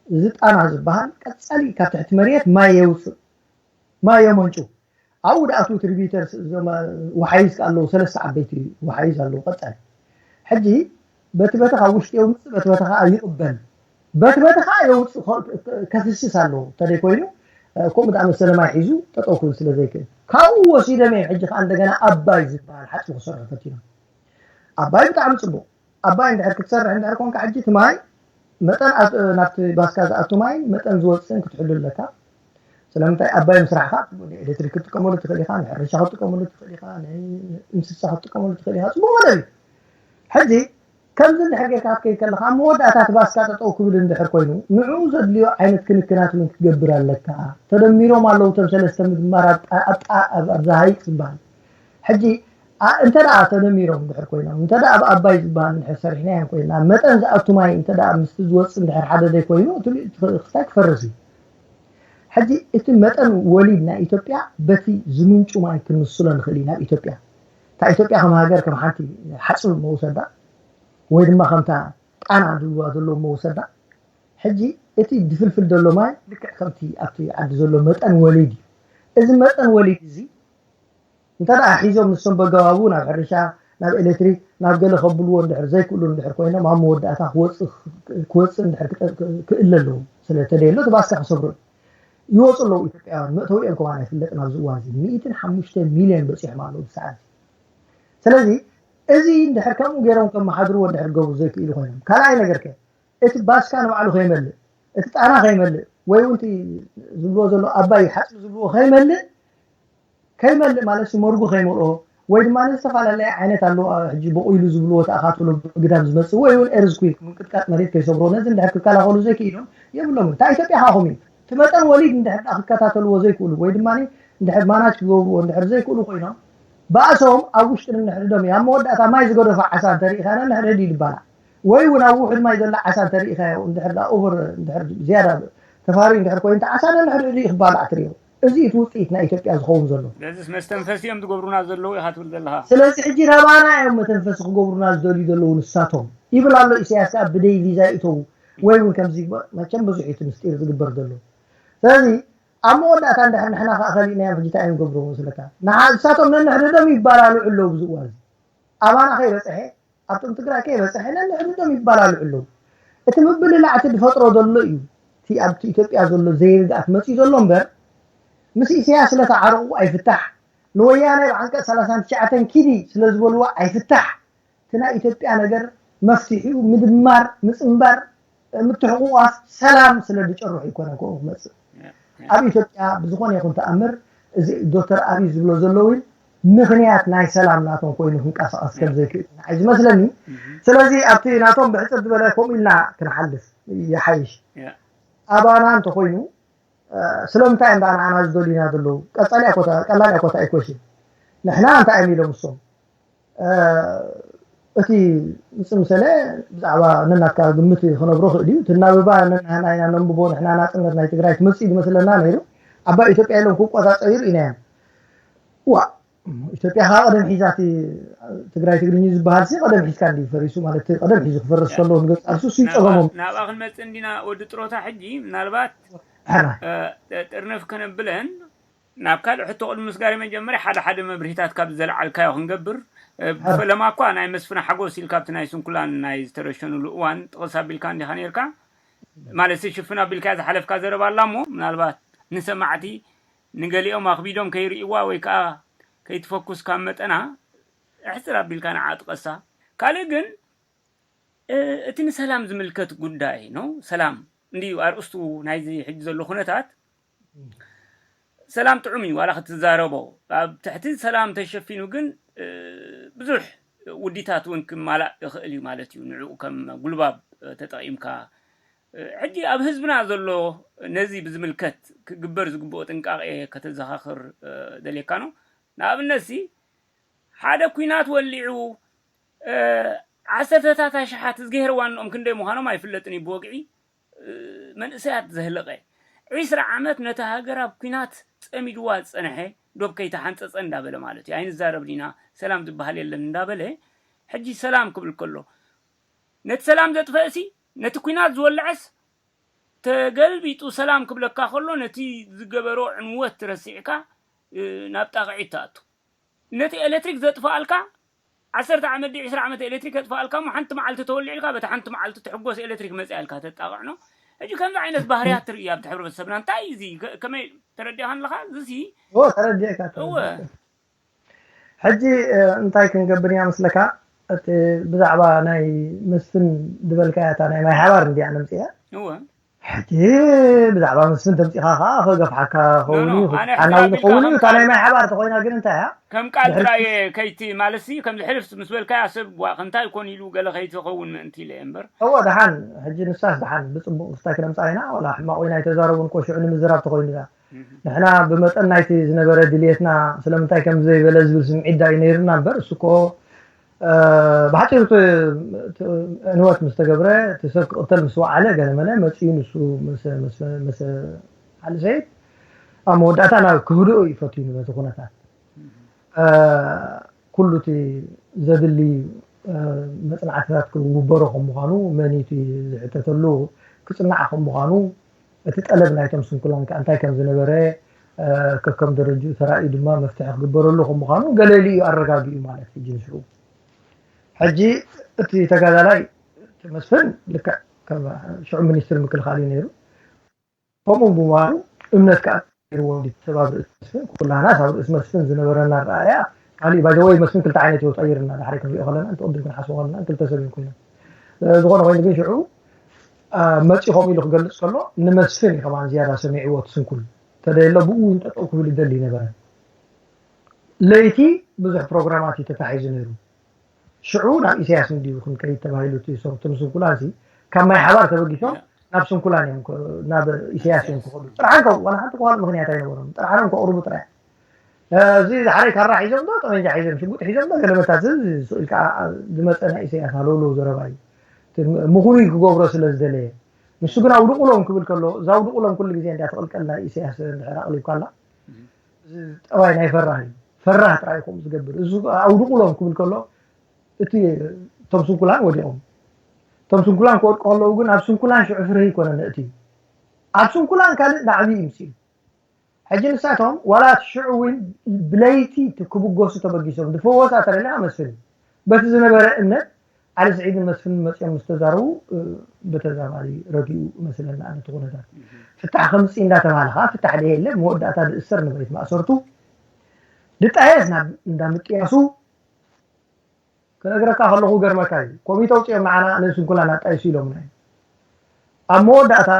ዝጣና ዝበሃል ቀጸሊ ካብ ትሕቲ መሬት ማይ የውፅእ ማይ የመንጩ ኣብኡ ደኣቱ ትሪቢተርስ እዞም ውሓይዝ ኣለዉ ሰለስተ ዓበይቲ ውሓይዝ ኣለዉ ቀጻሊ ሕጂ በቲ በተኻ ውሽጢ የውፅእ በቲ በተኻ ይቕበል በቲ በተኻ የውፅእ ከፍስስ ኣለዎ እንተደይ ኮይኑ ከምኡ ደኣ መሰለ ማይ ሒዙ ጠጠው ክብል ስለ ዘይክእል ካብኡ ወሲዶም እዮም ሕጂ ከዓ እንደገና ኣባይ ዝበሃል ሓፅቢ ክሰርሑ ፈቲኖም ኣባይ ብጣዕሚ ፅቡቕ ኣባይ እንድሕር ክትሰርሕ እንድሕር ኮንካ ሕጂ እቲ ማይ መጠን ናብቲ ባስካ ዝኣቱ ማይ መጠን ዝወፅእን ክትሕሉ ኣለካ ስለምንታይ ኣባይ ምስራሕካ ኤሌክትሪክ ክትጥቀመሉ ትኽእል ኢኻ ንሕርሻ ክትጥቀመሉ ትኽእል ኢኻ እንስሳ ክትጥቀመሉ ትኽእል ኢኻ ፅቡቅ መደብ እዩ ሕጂ ከምዚ እንድሕር ጌርካ ክትከይድ ከለካ ኣብ መወዳእታ እቲ ባስካ ጠጠው ክብል እንድሕር ኮይኑ ንዕኡ ዘድልዮ ዓይነት ክንክናት እውን ክትገብር ኣለካ ተደሚሮም ኣለዉ እቶም ሰለስተ ምድማር ኣብዛ ሃይቅ ዝበሃል ሕጂ እንተ ደኣ ተደሚሮም እንድሕር ኮይኖም እንተ ደኣ ኣብ ኣባይ ዝበሃል እንድሕር ሰሪሕናዮም ኮይና መጠን ዝኣቱ ማይ እንተ ደኣ ምስቲ ዝወፅእ እንድሕር ሓደ ዘይኮይኑ እቲ ክስታይ ክፈርስ እዩ ሕጂ እቲ መጠን ወሊድ ናይ ኢትዮጵያ በቲ ዝምንጩ ማይ ክንስሎ ንኽእል ኢና ኣብ ኢትዮጵያ እታ ኢትዮጵያ ከም ሃገር ከም ሓንቲ ሓፅቢ መውሰዳ ወይ ድማ ከምታ ጣና ዝብልዋ ዘለዉ መውሰዳ ሕጂ እቲ ዝፍልፍል ዘሎ ማይ ልክዕ ከምቲ ኣብቲ ዓዲ ዘሎ መጠን ወሊድ እዩ እዚ መጠን ወሊድ እዚ እንተ ደኣ ሒዞም ንሶም በገባቡ ናብ ሕርሻ ናብ ኤሌክትሪክ ናብ ገለ ከብልዎ እንድሕር ዘይክእሉ እንድሕር ኮይኖም ኣብ መወዳእታ ክወፅእ እንድሕር ክእል ኣለዎ ስለ ተደየሎ እቲ ባስካ ክሰብሮ ይወፁ ኣለዉ ኢትዮጵያውያን መእተዊኦም ከማን ኣይፍለጥን ኣብዚ እዋን እዚ ሚእትን ሓሙሽተ ሚልዮን በፂሖም ኣለዉ ብሰዓት ስለዚ እዚ እንድሕር ከምኡ ገይሮም ከመሓድርዎ እንድሕር ገብሩ ዘይክእሉ ኮይኖም ካልኣይ ነገር ከ እቲ ባስካ ንባዕሉ ከይመልእ እቲ ጣና ከይመልእ ወይ እውን ዝብልዎ ዘሎ ኣባይ ሓፅቢ ዝብልዎ ከይመልእ ከይመልእ ማለት መርጉ ከይመልኦ ወይ ድማ ዝተፈላለየ ዓይነት ኣለዎ ሕጂ በቑሉ ዝብልዎ ተኣኻትሎ ብግዳም ዝመፅእ ወይ እውን earthquake ምንቅጥቃጥ መሬት ከይሰብሮ ነዚ እንድሕር ክከላኸሉ ዘይክኢሎም የብሎምን እታ ኢትዮጵያ ካኹም እዩ እቲ መጠን ወሊድ እንድሕር ክከታተልዎ ዘይክእሉ ወይ ድማ እንድሕር ማናጅ ክገብርዎ እንድሕር ዘይክእሉ ኮይኖም ባእሶም ኣብ ውሽጢ ንሕድዶም እዩ ኣብ መወዳእታ ማይ ዝገደፎ ዓሳ እንተሪኢኻ ነንሕድሕድ እዩ ዝባላዕ ወይ እውን ኣብ ውሑድ ማይ ዘሎ ዓሳ እንተሪኢኻዮ እንድሕር ኦቨር እንድሕር ዝያዳ ተፋሪ እንድሕር ኮይኑ ዓሳ ነንሕድሕድ እዩ ክባላዕ ትሪኦ እዚ እቲ ውፅኢት ናይ ኢትዮጵያ ዝኸውን ዘሎ ስለዚስ መስተንፈሲ እዮም ዝገብሩና ዘለዉ ኢኻ ትብል ዘለኻ ስለዚ ሕጂ ናባና እዮም መተንፈሲ ክገብሩና ዝደልዩ ዘለዉ ንሳቶም ይብል ኣሎ ኢሳያስ ከዓ ብደይ ቪዛ ይእተዉ ወይ እውን ከምዚ መቸም ብዙሕ እዩ እቲ ምስጢር ዝግበር ዘሎ ስለዚ ኣብ መወዳእታ እንድሕር ንሕና ከዓ ከሊእናዮም ሕጂ እንታይ እዮም ገብርዎ መስለካ ንሳቶም ነንሕድሕዶም ይባላልዑ ኣለዉ ብዚ እዋን ኣባና ከይበፅሐ ኣብቶም ትግራይ ከይበፅሐ ነንሕድሕዶም ይባላልዑ ኣለዉ እቲ ምብልላዕ እቲ ዝፈጥሮ ዘሎ እዩ እቲ ኣብቲ ኢትዮጵያ ዘሎ ዘይርግኣት መፅኡ ዘሎ እምበር ምስ ኢሳያስ ስለተዓረቑ ኣይፍታሕ ንወያነ ብዓንቀፅ ሰላሳን ትሽዓተን ኪዲ ስለ ዝበልዋ ኣይፍታሕ። እቲ ናይ ኢትዮጵያ ነገር መፍትሒኡ ምድማር፣ ምፅንባር፣ ምትሕቑቋፍ፣ ሰላም ስለ ዝጨርሑ ይኮነ ከምኡ ክመፅእ። ኣብ ኢትዮጵያ ብዝኾነ ይኹን ተኣምር እዚ ዶክተር ኣብይ ዝብሎ ዘለዉ ምኽንያት ናይ ሰላም ናቶም ኮይኑ ክንቀሳቐስ ከም ዘይክእል ንዓይ ዝመስለኒ። ስለዚ ኣብቲ ናቶም ብሕፅር ዝበለ ከምኡ ኢልና ክንሓልፍ ይሓይሽ። ኣባና እንተኾይኑ ስለምንታይ እንዳ ንዓና ዝደልዩና ዘለዉ ቀፃሊ ኣኮታ ቀላል ኣኮታ ኣይኮሽን። ንሕና እንታይ እዮም ኢሎም እሶም እቲ ምጽምሰለ ብዛዕባ ነናትካ ግምት ክነብሮ ክእል እዩ። እቲ እናበባ ነናህና ኢና ነንብቦ፣ ንሕና ናጽነት ናይ ትግራይ ትመጽእ ዝመስለና ነይሩ። ዓባይ ኢትዮጵያ ኢሎም ክቆጻጸሩ ኢና እዮም። ዋ ኢትዮጵያ ከዓ ቀደም ሒዛ እቲ ትግራይ ትግርኝ ዝበሃል ሲ ቀደም ሒዝካ እንዲ ፈሪሱ ማለት እቲ ቀደም ሒዙ ክፈርስ ከሎ ንገጽ ኣርሱ እሱ ይጸገሞም። ናብኣ ክንመጽእ እንዲና ወዲ ጥሮታ ሕጂ ምናልባት ጥርንፍ ከነብለን ናብ ካልእ ሕቶ ቅድሚ ምስጋር መጀመርያ ሓደ ሓደ መብርሂታት ካብ ዘለዓልካዮ ክንገብር ብፈለማ እኳ ናይ መስፍና ሓጎስ ኢልካ ኣብቲ ናይ ስንኩላን ናይ ዝተረሸኑሉ እዋን ጥቕስ ኣቢልካ እንዲኻ ነርካ ማለት ሽፍን ኣቢልካ ዝሓለፍካ ዘረባ ኣላ እሞ ምናልባት ንሰማዕቲ ንገሊኦም ኣኽቢዶም ከይርእይዋ ወይ ከዓ ከይትፈኩስ ካብ መጠና ሕፅር ኣቢልካ ንዓ ጥቀሳ ካልእ ግን እቲ ንሰላም ዝምልከት ጉዳይ ነው ሰላም እንዲዩ ኣርእስቱ ናይዚ ሕጂ ዘሎ ኩነታት ሰላም ጥዑም እዩ ዋላ ክትዛረቦ ኣብ ትሕቲ ሰላም ተሸፊኑ ግን ብዙሕ ውዲታት እውን ክማላእ ይኽእል እዩ ማለት እዩ ንዕኡ ከም ጉልባብ ተጠቒምካ ሕጂ ኣብ ህዝብና ዘሎ ነዚ ብዝምልከት ክግበር ዝግብኦ ጥንቃቄ ከተዘኻኽር ደልየካ ነው ንኣብነት ሲ ሓደ ኩናት ወሊዑ ዓሰርተታት ኣሽሓት ዝገሄር ዋንኦም ክንደይ ምዃኖም ኣይፍለጥን እዩ ብወግዒ መንእሰያት ዘህለቐ ዒስራ ዓመት ነታ ሃገር ኣብ ኩናት ጸሚድዋ ዝጸንሐ ዶብ ከይተሓንጸጸ እንዳበለ ማለት እዩ ኣይንዛረብ ዲና ሰላም ዝበሃል የለን እንዳበለ ሕጂ ሰላም ክብል ከሎ ነቲ ሰላም ዘጥፈእሲ ነቲ ኩናት ዝወለዐስ ተገልቢጡ ሰላም ክብለካ ከሎ ነቲ ዝገበሮ ዕንወት ረሲዕካ ናብ ጣቕዒት ትኣቱ ነቲ ኤሌክትሪክ ዘጥፍኣልካ ዓሰርተ ዓመት ዲ ዕስራ ዓመት ኤሌክትሪክ የጥፍኣልካ እሞ ሓንቲ መዓልቲ ተወሊዕልካ በቲ ሓንቲ መዓልቲ ትሕጎስ ኤሌክትሪክ መፅኣልካ ተጣቕዕኖ ሕጂ ከምዚ ዓይነት ባህርያት ትርኢ ኣብቲ ሕብረተሰብና እንታይ እዚ ከመይ ተረዲእካ ኣለካ እዚ ተረዲእካ እወ ሕጂ እንታይ ክንገብር ኢና መስለካ እቲ ብዛዕባ ናይ መስፍን ዝበልካያ እታ ናይ ማይ ሓባር እንዲያ ነምፅያ እወ ሕጂ ብዛዕባ መስፍን ተምፂኻ ከዓ ከገፍሓካ ኸውን እዩ ክሓናው ዝኸውን እዩ እታ ናይ ማይ ሓባር ተኮይና ግን እንታይ እያ ከም ቃል ጥራየ ከይቲ ማለት ሲ ከምዚ ሕልፍ ምስ በልካያ ሰብ ዋ ከምታይ ኮን ኢሉ ገለ ከይትኸውን ምእንቲ ኢለ እየ እምበር እወ ደሓን ሕጂ ንሳስ ደሓን ብፅቡቅ ክስታይ ክነምፃ ኢና ዋላ ሕማቅ ወይ ናይ ተዛረቡን ኮሽዑ ንምዝራብ ተኮይኑ እያ ንሕና ብመጠን ናይቲ ዝነበረ ድልየትና ስለምንታይ ከም ዘይበለ ዝብል ስምዒት ዳ እዩ ነይርና እምበር እሱ ኮ ብሓፂሩ ዕንወት ምስ ተገብረ እቲ ሰብ ክቕተል ምስ ወዓለ ገለመለ መፂኡ ንሱ ምስ ዓሊ ሰይድ ኣብ መወዳእታ ናብ ክህድኦ እዩ ፈትዩ በቲ ኩነታት ኩሉ እቲ ዘድሊ መፅናዕትታት ክውበሮ ከም ምዃኑ መን እቲ ዝሕተተሉ ክፅናዕ ከም ምዃኑ እቲ ጠለብ ናይቶም ስንኩላን ከ እንታይ ከም ዝነበረ ከከም ደረጅኡ ተራእዩ ድማ መፍትሒ ክግበረሉ ከም ምዃኑ ገለሊ እዩ ኣረጋጊኡ ማለት ሕጂ ንሽዑ ሕጂ እቲ ተጋዳላይ እቲ መስፍን ልክዕ ሽዑ ሚኒስትር ምክልኻል እዩ ነይሩ ከምኡ ብምባሉ እምነት ከዓ ነይርዎ ተባብ ርእሲ መስፍን ኩላና ሳብ ርእሲ መስፍን ዝነበረና ረኣያ ካሊእ ባይዘወይ መስፍን ክልተ ዓይነት ህይወት ቀይርና ዳሕሪ ክንሪኦ ከለና እንተቅድም ክንሓስቦ ከለና ክልተ ሰብ ኮይና ዝኾነ ኮይኑ ግን ሽዑ መፂ ከምኡ ኢሉ ክገልፅ ከሎ ንመስፍን እዩ ከማን ዝያዳ ሰሚዕዎ ትስንኩል ተደየሎ ብኡ እውን ጠጠው ክብል ይደሊ ነበረ ለይቲ ብዙሕ ፕሮግራማት እዩ ተታሒዙ ነይሩ ሽዑ ናብ ኢሳያስ እንድዩ ክንከይድ ተባሂሉ እቲ ሶርቶም ስንኩላን ሲ ካብ ማይ ሓባር ተበጊሶም ናብ ስንኩላን እዮም ናብ ኢሳያስ እዮም ክኸዱ ጥርሓን ከ ዋላ ሓንቲ ክዋል ምክንያት ኣይነበሮም ጥርሓኖም ከቕርቡ ጥራይ እዚ ዝሓረይ ካራ ሒዞም ዶ ጠመንጃ ሒዞም ሽጉጥ ሒዞም ዶ ገለመታት ኢልካ ዝመፀ ናይ ኢሳያስ ሃለውለው ዘረባ እዩ ምኹኑይ ክገብሮ ስለ ዝደለየ ንሱ ግን ኣውድቑሎም ክብል ከሎ እዛ ኣውድቑሎም ኩሉ ግዜ እንዳ ተቐልቀልና ኢሳያስ እንድሕር ኣቕሊብካላ እዚ ጠባይ ናይ ፈራህ እዩ ፈራህ ጥራይ ከምኡ ዝገብር እዚ ኣውድቑሎም ክብል ከሎ እቲ እቶም ስንኩላን ወዲቖም እቶም ስንኩላን ክወድቁ ከለዉ ግን ኣብ ስንኩላን ሽዑ ፍርህ ይኮነን እቲ ኣብ ስንኩላን ካልእ ናዕቢ እዩ ምሲሉ ሕጂ ንሳቶም ዋላ ሽዑ እውን ብለይቲ ክብገሱ ተበጊሶም ዝፈወሳ ተረሊካ መስፍን እዩ በቲ ዝነበረ እምነት ዓሊ ስዒድን መስፍንን መፂኦም ምስ ተዛረቡ ብተዛማሪ ረዲኡ መስለና ነቲ ኩነታት ፍታሕ ከምፅእ እንዳተባሃለ ከዓ ፍታሕ ደየ የለ መወዳእታ ዝእሰር ንበይት ማእሰርቱ ድጣየስ ናብ እንዳ ምጥያሱ ክነግረካ ከለኹ ገርመካ እዩ። ኮሚተ ኣውፂኦም ንዓና ንስንኩላን ኣጣይሱ ኢሎምና እዩ። ኣብ መወዳእታ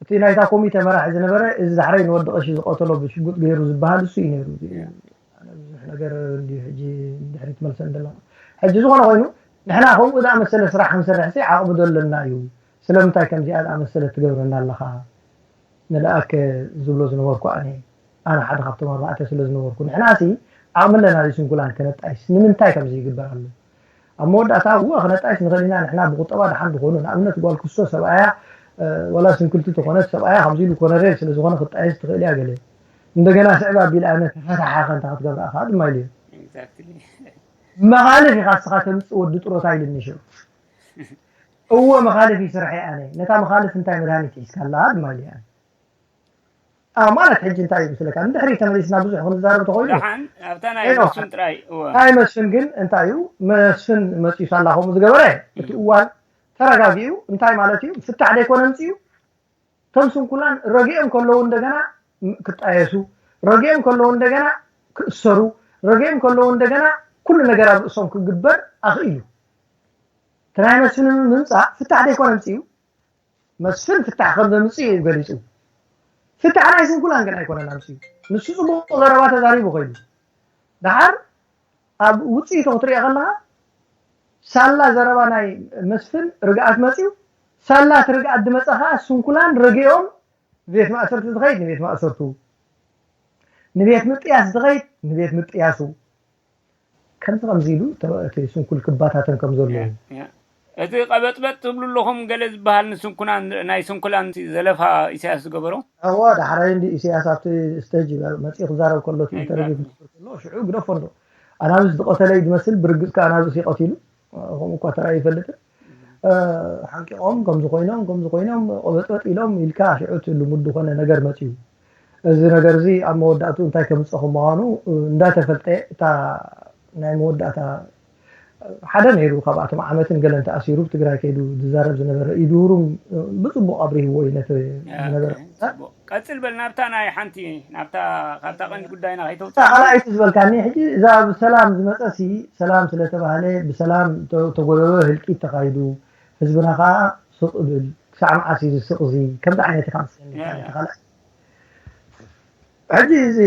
እቲ ናይታ ኮሚተ መራሒ ዝነበረ፣ እዚ ዳሕረይ ንወዲ ቀሺ ዝቐተሎ ብሽጉጥ ገይሩ ዝበሃል እሱ እዩ ነይሩ። ኣነ ብዙሕ ነገር እንዲ ሕጂ ድሕሪት መልሰን ዘለኹ። ሕጂ ዝኾነ ኮይኑ ንሕና ከምኡ ዝኣመሰለ ስራሕ ክንሰርሕ ሲ ዓቕሚ ዶ ኣለና እዩ? ስለምንታይ ከምዚኣ ዝኣመሰለ ትገብረና ኣለኻ? ንልኣከ ዝብሎ ዝነበርኩ ኣነ ኣነ ሓደ ካብቶም ኣርባዕተ ስለ ዝነበርኩ ንሕና ሲ ዓቕሚ ኣለና ስንኩላን ከነጣይስ ንምንታይ ከምዚ ይግበር ኣሎ? ኣብ መወዳእታ እወ ክነጣይስ ንኽእል ኢና ንሕና ብቁጠባ ደሓን ዝኾኑ ንኣብነት ጓል ክስቶ ሰብኣያ ወላ ስንክልቲ ተኾነት ሰብኣያ ከምዚ ኢሉ ኮነሬል ስለ ዝኾነ ክጣየስ ትኽእል እያ ገለ እንደገና ስዕብ ኣቢል ኣነ ተፈታሓ ከንታ ክትገብራ ከኣ ድማ ኢሉ መኻልፍ ኢኻ እስኻ ተምፅእ ወዲ ጥሮታ ኢልኒ ሽዑ እወ መኻልፍ ይስርሐ ኣነ ነታ መኻልፍ እንታይ መድሃኒት ሒዝካላ ድማ ኢሉ ኣነ ማለት ሕጂ እንታይ እዩ ምስለካ ንድሕሪ ተመሊስና ብዙሕ ክንዛረብ ተኾይኑ ደሓን ኣብታ ናይ መስፍን ጥራይ እወ ናይ መስፍን ግን እንታይ እዩ መስፍን መፂኡ ሳላ ከምኡ ዝገበረ እቲ እዋን ተረጋጊኡ እንታይ ማለት እዩ ፍታሕ ደይኮነ ምፅኡ ከም ስንኩላን ረጊኦም ከለዉ እንደገና ክጣየሱ ረጊኦም ከለዉ እንደገና ክእሰሩ ረጊኦም ከለዉ እንደገና ኩሉ ነገር ኣብ ርእሶም ክግበር ኣኽኢሉ እቲ ናይ መስፍን ምምፃእ ፍታሕ ደይኮነ ምፅኡ መስፍን ፍታሕ ከም ዘምፅእ እዩ ገሊፁ። ፍታሕ ናይ ስንኩላን ግን ኣይኮነን ኣምፅኡ። ንሱ ፅቡቕ ዘረባ ተዛሪቡ ኮይኑ። ደሓር ኣብ ውፅኢቱ ክትሪኦ ከለኻ ሳላ ዘረባ ናይ መስፍን ርግኣት መፅኡ። ሳላ እቲ ርግኣት ዝመፀ ከዓ ስንኩላን ረጊኦም ቤት ማእሰርቲ ዝኸይድ ንቤት ማእሰርቱ፣ ንቤት ምጥያስ ዝኸይድ ንቤት ምጥያሱ። ከምዚ ከምዚ ኢሉ እቲ ስንኩል ክባታተን ከም ዘለዎ እቲ ቀበጥበጥ ትብሉ ኣለኹም ገለ ዝበሃል ንስንኩላን ናይ ስንኩላን ዘለፋ ኢሳያስ ዝገበሮ እወ ዳሕራይ እንዲ ኢሳያስ ኣብቲ ስቴጅ መፂኡ ክዛረብ ከሎ ኢንተርቪው ክገብር ከሎ ሽዑ ግደፎ እንዶ ኣናብስ ዝቐተለ እዩ ዝመስል ብርግፅ ከዓ ኣናብስ ይቐቲሉ ከምኡ እኳ ተራእዩ ይፈልጥን ሓንቂቖም ከምዚ ኮይኖም ከምዚ ኮይኖም ቆበጥበጥ ኢሎም ኢልካ ሽዑ እቲ ልሙድ ዝኾነ ነገር መፂኡ እዚ ነገር እዚ ኣብ መወዳእቱ እንታይ ከምፀኹ ምዃኑ እንዳተፈልጠ እታ ናይ መወዳእታ ሓደ ነይሩ ካብኣቶም ዓመትን ገለን ተኣሲሩ ብትግራይ ከይዱ ዝዛረብ ዝነበረ ኢድሁሩም ብፅቡቅ ኣብሪህዎ እዩ ነቲ ዝነበረ ቀፅል በል ናብታ ናይ ሓንቲ ናብታ ካብታ ቀንዲ ጉዳይና ከይተውፅእ ካልኣይቲ ዝበልካኒ ሕጂ እዛ ብሰላም ዝመፀ ሲ ሰላም ስለተባህለ ብሰላም ተጎደበ ህልቂት ተካይዱ ህዝብና ከዓ ስቕ ብል ክሳዕ መዓስ እዩ ዝስቕ እዚ ከምዚ ዓይነት ኢካ መስለኒ ካልኣይ ሕጂ እዚ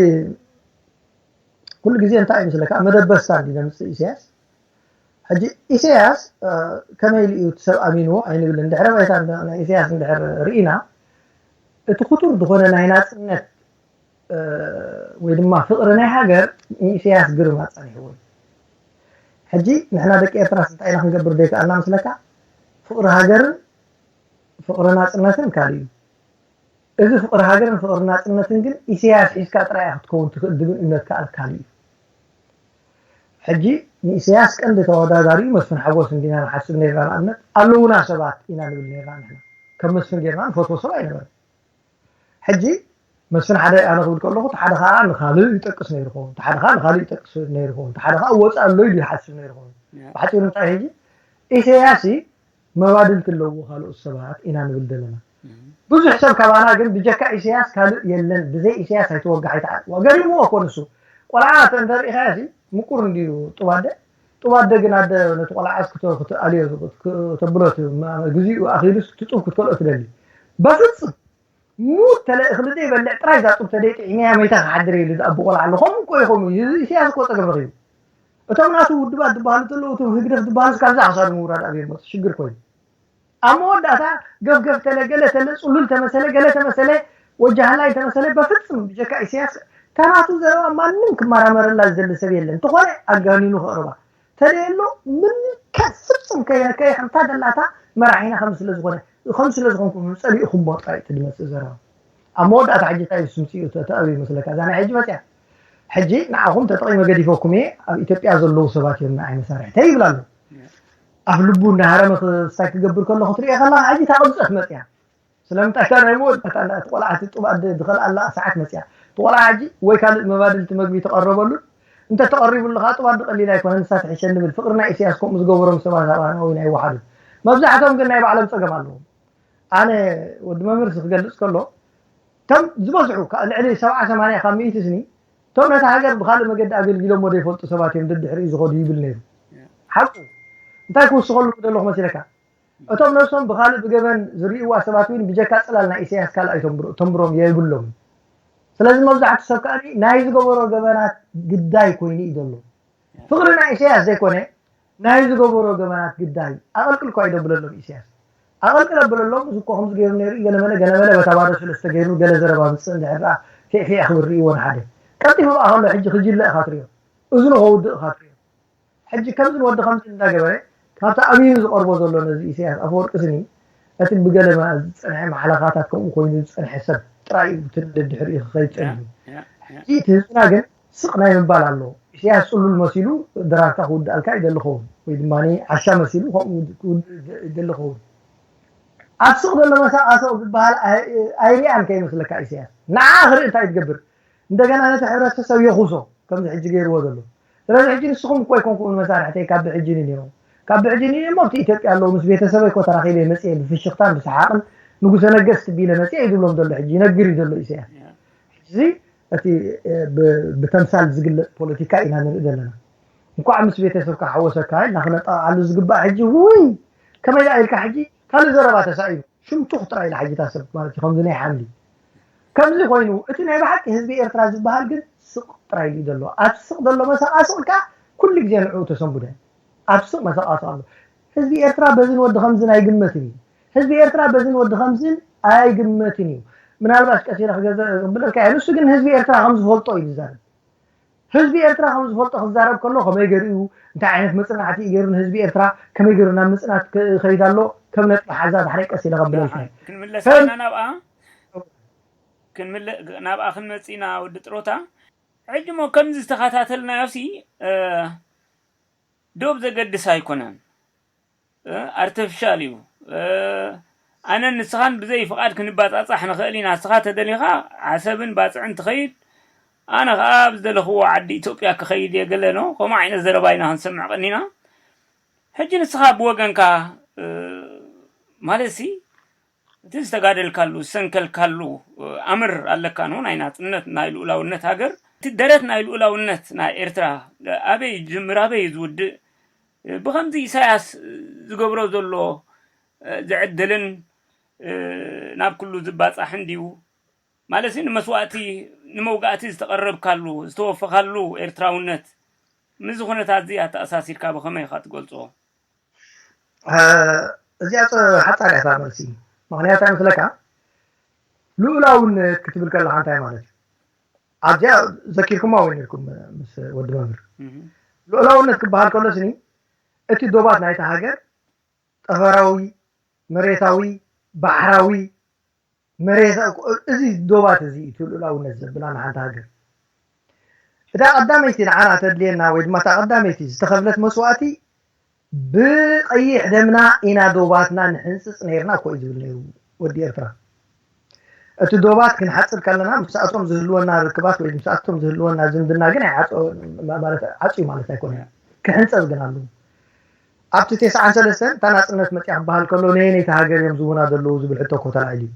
ኩሉ ግዜ እንታይ እዩ ምስለካ መደበስታ እንዲ ዘምፅእ ኢሳያስ ሕጂ ኢሳያስ ከመይ ኢሉ እዩ እቲ ሰብ ኣሚንዎ ኣይንብልን ድሕረ ባይታ ናይ ኢሳያስ እንድሕር ርኢና እቲ ክቱር ዝኾነ ናይ ናፅነት ወይ ድማ ፍቕሪ ናይ ሃገር ንኢሳያስ ግርም ኣፃኒሕዎ እዩ ሕጂ ንሕና ደቂ ኤርትራስ እንታይ ኢና ክንገብር ዘይከኣልና ምስለካ ፍቕሪ ሃገርን ፍቕሪ ናፅነትን ካልእ እዩ እዚ ፍቕሪ ሃገርን ፍቕሪ ናፅነትን ግን ኢሳያስ ሒዝካ ጥራይ ክትከውን ትኽእል ዝብል እምነት ከኣል ካልእ እዩ ሕጂ ንኢሳያስ ቀንዲ ተወዳዳሪኡ መስፍን ሓጎስ እንዲና ንሓስብ ነርና ንኣብነት ኣለውና ሰባት ኢና ንብል ነርና ንሕና ከም መስፍን ጌርና ንፈትዎ ሰብ ኣይነበረን ሕጂ መስፍን ሓደ ኣነ ክብል ከለኹ እቲ ሓደ ከዓ ንካልእ ይጠቅስ ነይሩ ኸውን እቲ ሓደ ከዓ ንካልእ ይጠቅስ ነይሩ ኸውን እቲ ሓደ ከዓ ወፃእ ኣሎ ኢሉ ይሓስብ ነይሩ ኸውን ብሓፂሩ እንታይ ሕጂ ኢሳያስ መባድልቲ ኣለዎ ካልኦት ሰባት ኢና ንብል ዘለና ብዙሕ ሰብ ካባና ግን ብጀካ ኢሳያስ ካልእ የለን ብዘይ ኢሳያስ ኣይተወግሕ ኣይተዓጥዋ ገሪምዎ እኮ ንሱ ቆልዓ እንተሪኢኻዮ ምቁር እንድዩ ጥባደ ጥባደ ግን ኣደ ነቲ ቆልዓ ክትኣልዮ ተብሎ ግዜኡ ኣኺሉስ ትጡብ ክትከልኦ ትደሊ በፍፅም ሙት ተለ እኽሊ ዘይበልዕ ጥራይ እዛ ጡብ ተደይ ጥዒመያ መይታ ክሓድር ኢሉ ዝኣቡ ቆልዓ ኣሎ ከምኡ እኮ ይኸውን እዩ እዚ ኢሳያስ እኮ ፀገም ረኺቡ እቶም ናቱ ውድባት ዝበሃሉ ዘለዉ እቶም ህግደፍ ዝበሃሉ ካብዛ ክሳዱ ምውራድ ኣብዮም መፁ ሽግር ኮይኑ ኣብ መወዳእታ ገፍገፍ ተለ ገለ ተለ ፅሉል ተመሰለ ገለ ተመሰለ ወጃህላይ ተመሰለ በፍፅም ብጀካ ኢሳያስ ተናቱ ዘረባ ማንም ክመራመረላ ዝደሊ ሰብ የለን እንተኾነ ኣጋኒኑ ከቕርባ ተለየሎ ምንም ከፍፅም ከየነከየ ከምታ ደላታ መራሒና ከም ስለ ዝኾነ ከም ስለ ዝኾንኩም ፀሊእኹም ጥራይ እቲ ዝመፅእ ዘረባ ኣብ መወዳእታ ሕጂ እንታይ ስምፅኡ ተኣብ ይመስለካ እዛ ናይ ሕጂ መፅያ ሕጂ ንዓኹም ተጠቒመ ገዲፈኩም እየ ኣብ ኢትዮጵያ ዘለዉ ሰባት እዮም ንዓይ መሳርሕተይ ይብል ኣሎ ኣብ ልቡ እንዳሃረመ ክስታይ ክገብር ከሎ ክትሪኦ ከለካ ሕጂ እታ ቅብፀት መፅያ ስለምንታይ እታ ናይ መወዳእታ እንዳ እቲ ቆልዓ እቲ ጡብ ኣደ ዝኸልኣላ ሰዓት መፅያ እቲ ቆልዓ ሕጂ ወይ ካልእ መባድልቲ መግቢ ተቐረበሉን እንተ ተቐሪቡሉ ከዓ ጡብ ኣደ ቀሊል ኣይኮነ ንሳ ትሕሸኒ ብል ፍቕሪ ናይ ኢሳያስ ከምኡ ዝገበሮም ሰባት ኣብ ኣናዊ ናይ ወሓዱ መብዛሕቶም ግን ናይ ባዕሎም ፀገም ኣለዎም ኣነ ወዲ መምህርሲ ክገልፅ ከሎ እቶም ዝበዝሑ ልዕሊ ሰብዓ ሰማንያ ካብ ሚእቲ ስኒ እቶም ነታ ሃገር ብኻልእ መገዲ ኣገልጊሎሞ ዘይፈልጡ ሰባት እዮም ደድሕሪኡ ዝኸዱ ይብል ነይሩ። ሓቁ እንታይ ክውስኸሉ ደለኹ መሲለካ? እቶም ነብሶም ብኻልእ ብገበን ዝርእይዋ ሰባት እውን ብጀካ ጽላል ናይ ኢሳያስ ካልእ ኣይተንብሮም የብሎም። ስለዚ መብዛሕትኡ ሰብ ከኣ ናይ ዝገበሮ ገበናት ግዳይ ኮይኑ እዩ ዘሎ። ፍቕሪ ናይ ኢሳያስ ዘይኮነ ናይ ዝገበሮ ገበናት ግዳይ ኣቐልቅል እኳ ይደብለሎም ኢሳያስ ኣቐልቅል ኣብለሎም። እዚ እኮ ከምዚ ገይሩ ነይሩ ገለመለ ገለመለ በታ ባዶ ሰለስተ ገይሩ ገለ ዘረባ ምፅእ እንድሕር ደኣ ፊዕፊዕ ክብል ርእይዎ ንሓደ ቀልጢፉ ብኣ ከሎ ሕጂ ክጅለ ኢኻ ትሪኦ። እዝኑ ከውድእ ኢኻ ትሪኦ። ሕጂ ከምዚ ንወዲ ከምዚ እንዳገበረ ካብቲ ኣብዩ ዝቐርቦ ዘሎ ነዚ ኢሳያስ ኣፈወርቂ ስኒ እቲ ብገለ ዝፀንሐ ማሕለኻታት ከምኡ ኮይኑ ዝፀንሐ ሰብ ጥራይ እዩ እቲ ደድሕሪኡ ክኸይድ ፀኒሑ። ሕጂ እቲ ህዝብና ግን ስቕ ናይ ምባል ኣለዎ። ኢሳያስ ፅሉል መሲሉ ድራርካ ክውድኣልካ ይደሊ ኸውን ወይ ድማ ዓሻ መሲሉ ከምኡ ክውድእ ይደሊ ኸውን። ኣብ ስቕ ዘሎ መሳቓሰቕ ዝበሃል ኣይርኣን ከይመስለካ ኢሳያስ ንዓ ክርኢ እንታይ ትገብር እንደገና ነቲ ሕብረተሰብ የኹሶ ከምዚ ሕጂ ገይርዎ ዘሎ። ስለዚ ሕጂ ንስኹም እኮ ኣይኮንኩምን መሳርሕተይ ካብ ብሕጂ ንንዮ ካብ ብሕጂ ንንዮ ኣብቲ ኢትዮጵያ ኣለዉ ምስ ቤተሰበይ እኮ ተራኺበ መፅየ ብፍሽኽታን ብሰሓቕን ንጉሰ ነገስት ቢለ መፅየ እዩ ዝብሎም ዘሎ ሕጂ ይነግር እዩ ዘሎ ኢሳያስ። ሕጂ እቲ ብተምሳል ዝግለፅ ፖለቲካ ኢና ንርኢ ዘለና። እንኳዕ ምስ ቤተሰብካ ሓወሰካ ኢልና ክነጠቓዓሉ ዝግባእ ሕጂ ውይ ከመይ ደኣ ኢልካ ሕጂ ካልእ ዘረባ ተሳኢኑ ሽምቱኽ ጥራይ ኢላ ሕጂ እታ ሰብ ማለት እዩ ከምዚ ናይ ሓምሊ ከምዚ ኮይኑ እቲ ናይ ብሓቂ ህዝቢ ኤርትራ ዝበሃል ግን ስቕ ጥራይ ኢሉ ዘሎ ኣብ ስቕ ዘሎ መሰቓስቕ ከኣ ኩሉ ግዜ ንዕኡ ተሰንብደ ኣብ ስቕ መሰቓስቕ ኣሎ ህዝቢ ኤርትራ በዝን ወዲ ከምዝን ኣይግመትን እዩ ህዝቢ ኤርትራ በዝን ወዲ ከምዝን ኣይግመትን እዩ ምናልባሽ ቀሲለ ክገዘ ክብለልካ እየ ንሱ ግን ህዝቢ ኤርትራ ከምዝፈልጦ እዩ ዝዛረብ ህዝቢ ኤርትራ ከም ዝፈልጦ ክዛረብ ከሎ ከመይ ገይሩ እዩ እንታይ ዓይነት መጽናዕቲ እዩ ገይሩ ንህዝቢ ኤርትራ ከመይ ገይሩ ናብ ምጽናት ክኸይድ ኣሎ ከም ነጥቢ ሓዛ ዳሕረይ ቀስ ኢለ ከብለልካ እየ። ክንምለስ ከም- ኢና ናብኣ ክንምለ ናብኣ ክንመጽእ ኢና ወዲ ጥሮታ ሕጂ ሞ ከምዚ ዝተኸታተልናዮ ሲ እ፣ ዶብ ዘገድስ ኣይኮነን። እ፣ ኣርተፊሻል እዩ። እ፣ ኣነን ንስኻን ብዘይ ፍቓድ ክንባጻጻሕ ንኽእል ኢና። ንስኻ ተደሊኻ ዓሰብን ባጽዕን ትኸይድ፣ ኣነ ኸኣ ኣብ ዝደለኽዎ ዓዲ ኢትዮጵያ ክኸይድ እየ ገለ ኖ። ከምኡ ዓይነት ዘረባ ኢና ክንሰምዕ ቀኒና። ሕጂ ንስኻ ብወገንካ እ፣ ማለትሲ እቲ ዝተጋደልካሉ ዝሰንከልካሉ ኣምር ኣለካ ኖ ናይ ናጽነት ናይ ልኡላውነት ሃገር እቲ ደረት ናይ ልኡላውነት ናይ ኤርትራ ኣበይ ዝጅምር ኣበይ ዝውድእ ብኸምዚ ኢሳያስ ዝገብሮ ዘሎ ዝዕድልን ናብ ኩሉ ዝባጻሕን ድዩ ማለት ንመስዋእቲ ንመውጋእቲ ዝተቐረብካሉ ዝተወፈኻሉ ኤርትራውነት ምስዚ ኩነታት እዚ ኣተኣሳሲርካ ብኸመይ ኢኻ ትገልጾ? እዚኣ ሓፃር እያ መልሲ። ምክንያት ኣይመስለካ? ልኡላውነት ክትብል ከለካ እንታይ ማለት እዩ? ኣብዚኣ ዘኪርኩማ ወይ ነርኩም ምስ ወዲ መምህር ልኡላውነት ክበሃል ከሎ ስኒ እቲ ዶባት ናይቲ ሃገር ጠፈራዊ፣ መሬታዊ፣ ባሕራዊ መሬት እዚ ዶባት እዚ እዩ ልኡላውነት ዘብላ ንሓንቲ ሃገር። እታ ቀዳመይቲ ንዓና ተድልየና ወይ ድማ እታ ቀዳመይቲ ዝተኸፍለት መስዋእቲ ብቐይሕ ደምና ኢና ዶባትና ንሕንፅፅ ነይርና እኮ እዩ ዝብል ነይሩ ወዲ ኤርትራ። እቲ ዶባት ክንሓፅር ከለና ምስኣቶም ዝህልወና ርክባት ወይ ምስኣቶም ዝህልወና ዝምድና ግን ዓፅዩ ማለት ኣይኮነ ክሕንፀፅ ግን ኣለዎ። ኣብቲ ቴስዓን ሰለስተን እታ ናፅነት መፅያ ክበሃል ከሎ ነየነይቲ ሃገር እዮም ዝህቡና ዘለዉ ዝብል ሕቶ እኮ ተላዒሉ እዩ።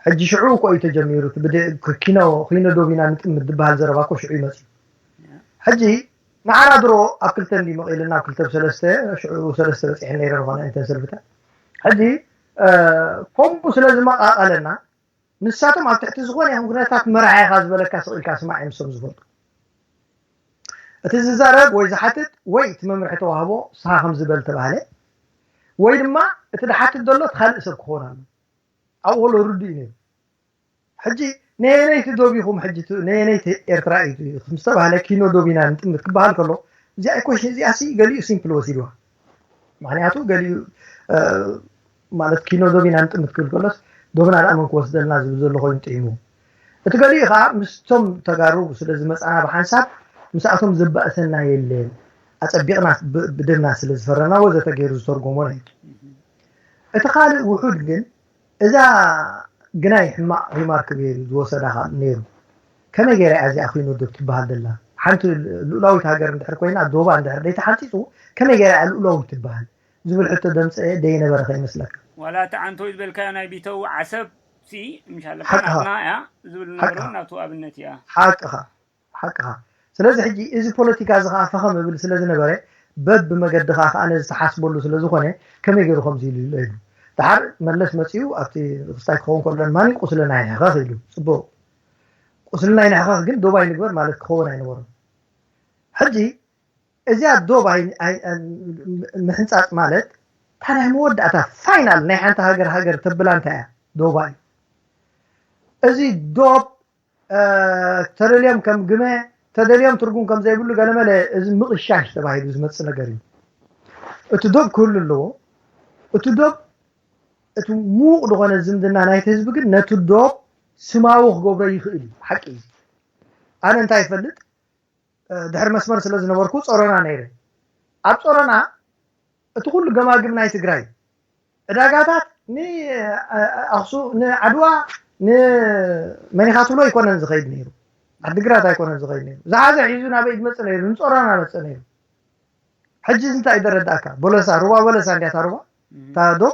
ሕጂ ሽዑ እኮ እዩ ተጀሚሩ። እቲ ብደ- ኪኖ ኪኖ ዶብ ኢና ንጥምት ዝበሃል ዘረባ እኮ ሽዑ እዩ መፅዩ። ሕጂ ንዓና ድሮ ኣብ ክልተ እንዲ መቒልና ኣብ ክልተ ብሰለስተ ሽዑ ሰለስተ በፂሐን ነይረ ዝኾነ እንተን ሰልፍታት። ሕጂ እ፣ ከምኡ ስለ ዝመቓቐለና ንሳቶም ኣብ ትሕቲ ዝኾነ ይኹን ኩነታት መራሒ ኢኻ ዝበለካ ስቕ ኢልካ ስማዕ እዮም ንሶም ዝፈልጡ። እቲ ዝዛረብ ወይ ዝሓትት ወይ እቲ መምርሒ ተዋህቦ ንስኻ ከምዚ በል ተባህለ ወይ ድማ እቲ ዝሓትት ዘሎ እቲ ካልእ ሰብ ክኸውን ኣሎ። ኣብኡ ከሎ ርዱእ እዩ ነይሩ። ሕጂ ነየነይቲ ዶብ ኢኹም ሕጂ ት- ነየነይቲ ኤርትራ እዩ ምስ ተባህለ ኪኖ ዶብ ኢና ንጥምት ክበሃል ከሎ እዚኣ ኢኮሽን እዚኣ ሲ ገሊኡ ሲምፕል ወሲድዋ። ምክንያቱ ገሊኡ እ፣ ማለት ኪኖ ዶብ ኢና ንጥምት ክብል ከሎስ ዶብና ደኣ መን ክወስደልና ዝብል ዘሎ ኮይኑ ጥዒሙ። እቲ ገሊኡ ከዓ ምስቶም ተጋሩ ስለ ዝመፃና ብሓንሳብ ምስኣቶም ዘባእሰና የለን ኣፀቢቕና ብ- ብደምና ስለ ዝፈረና ወዘተ ገይሩ ዝተርጎሞ ናይ እቲ ካልእ ውሑድ ግን እዛ ግናይ ሕማቕ ሪማርክ ገይሩ ዝወሰዳ ከዓ ነይሩ። ከመይ ገይራ እያ እዚኣ ኪኖ ዶብ ትበሃል ዘላ? ሓንቲ ልኡላዊት ሃገር እንድሕር ኮይና ዶባ እንድሕር ደይተሓንፂፁ ከመይ ገይራ እያ ልኡላዊት ትበሃል? ዝብል ሕቶ ደምፀ ደይነበረ ከይመስለካ። ዋላ እቲ ዓንቶ እዩ ዝበልካዮ ናይ ቢተው ዓሰብ ሲ ምሻለካ ሓቅኻ። ናትና እያ ዝብል ነበሩ ሓቅኻ። ናቱ ኣብነት እያ። ሓቅኻ። ሓቅኻ። ስለዚ ሕጂ እዚ ፖለቲካ እዚ ከዓ ፈኸም እብል ስለ ዝነበረ፣ በብ መገዲ ከዓ ከዓ ነዚ ተሓስበሉ ስለ ዝኾነ፣ ከመይ ገይሩ ከምዚ ኢሉ ኣሎ ኢሉ። ደሓር መለስ መፂኡ ኣብቲ ክስታይ ክኸውን ከሎ፣ ማኒ ቁስልና ይንሕኸኽ ኢሉ። ፅቡቕ፣ ቁስልና ይንሕኸኽ ግን ዶብ ኣይንግበር ማለት ክኸውን ኣይነበሮን። ሕጂ እዚኣ ዶብ ኣይ- ኣይ- ምሕንፃፅ ማለት፣ እታ ናይ መወዳእታ ፋይናል ናይ ሓንቲ ሃገር ሃገር ተብላ እንታይ እያ? ዶባ እዩ። እዚ ዶብ ተደልዮም ከም ግመ፣ ተደልዮም ትርጉም ከም ዘይብሉ ገለመለ፣ እዚ ምቕሻሽ ተባሂሉ ዝመፅእ ነገር እዩ። እቲ ዶብ ክህሉ ኣለዎ። እቲ ዶብ እቲ ምዉቕ ዝኾነ ዝምድና ናይቲ ህዝቢ ግን ነቲ ዶብ ስማዊ ክገብሮ ይኽእል እዩ። ሓቂ እዩ። ኣነ እንታይ ይፈልጥ፣ ድሕሪ መስመር ስለ ዝነበርኩ ጾሮና ነይረ። ኣብ ጾሮና እቲ ኩሉ ገማግም ናይ ትግራይ ዕዳጋታት ንኣክሱ ንዓድዋ ንመኒኻ ትብሎ ኣይኮነን ዝኸይድ ነይሩ። ዓድግራት ኣይኮነን ዝኸይድ ነይሩ። ዝሓዘ ሒዙ ናበይ ዝመጽእ ነይሩ? ንጾሮና መጽእ ነይሩ። ሕጂ እንታይ ደረዳእካ? በለሳ፣ ሩባ በለሳ እንዲያታ ሩባ እታ ዶ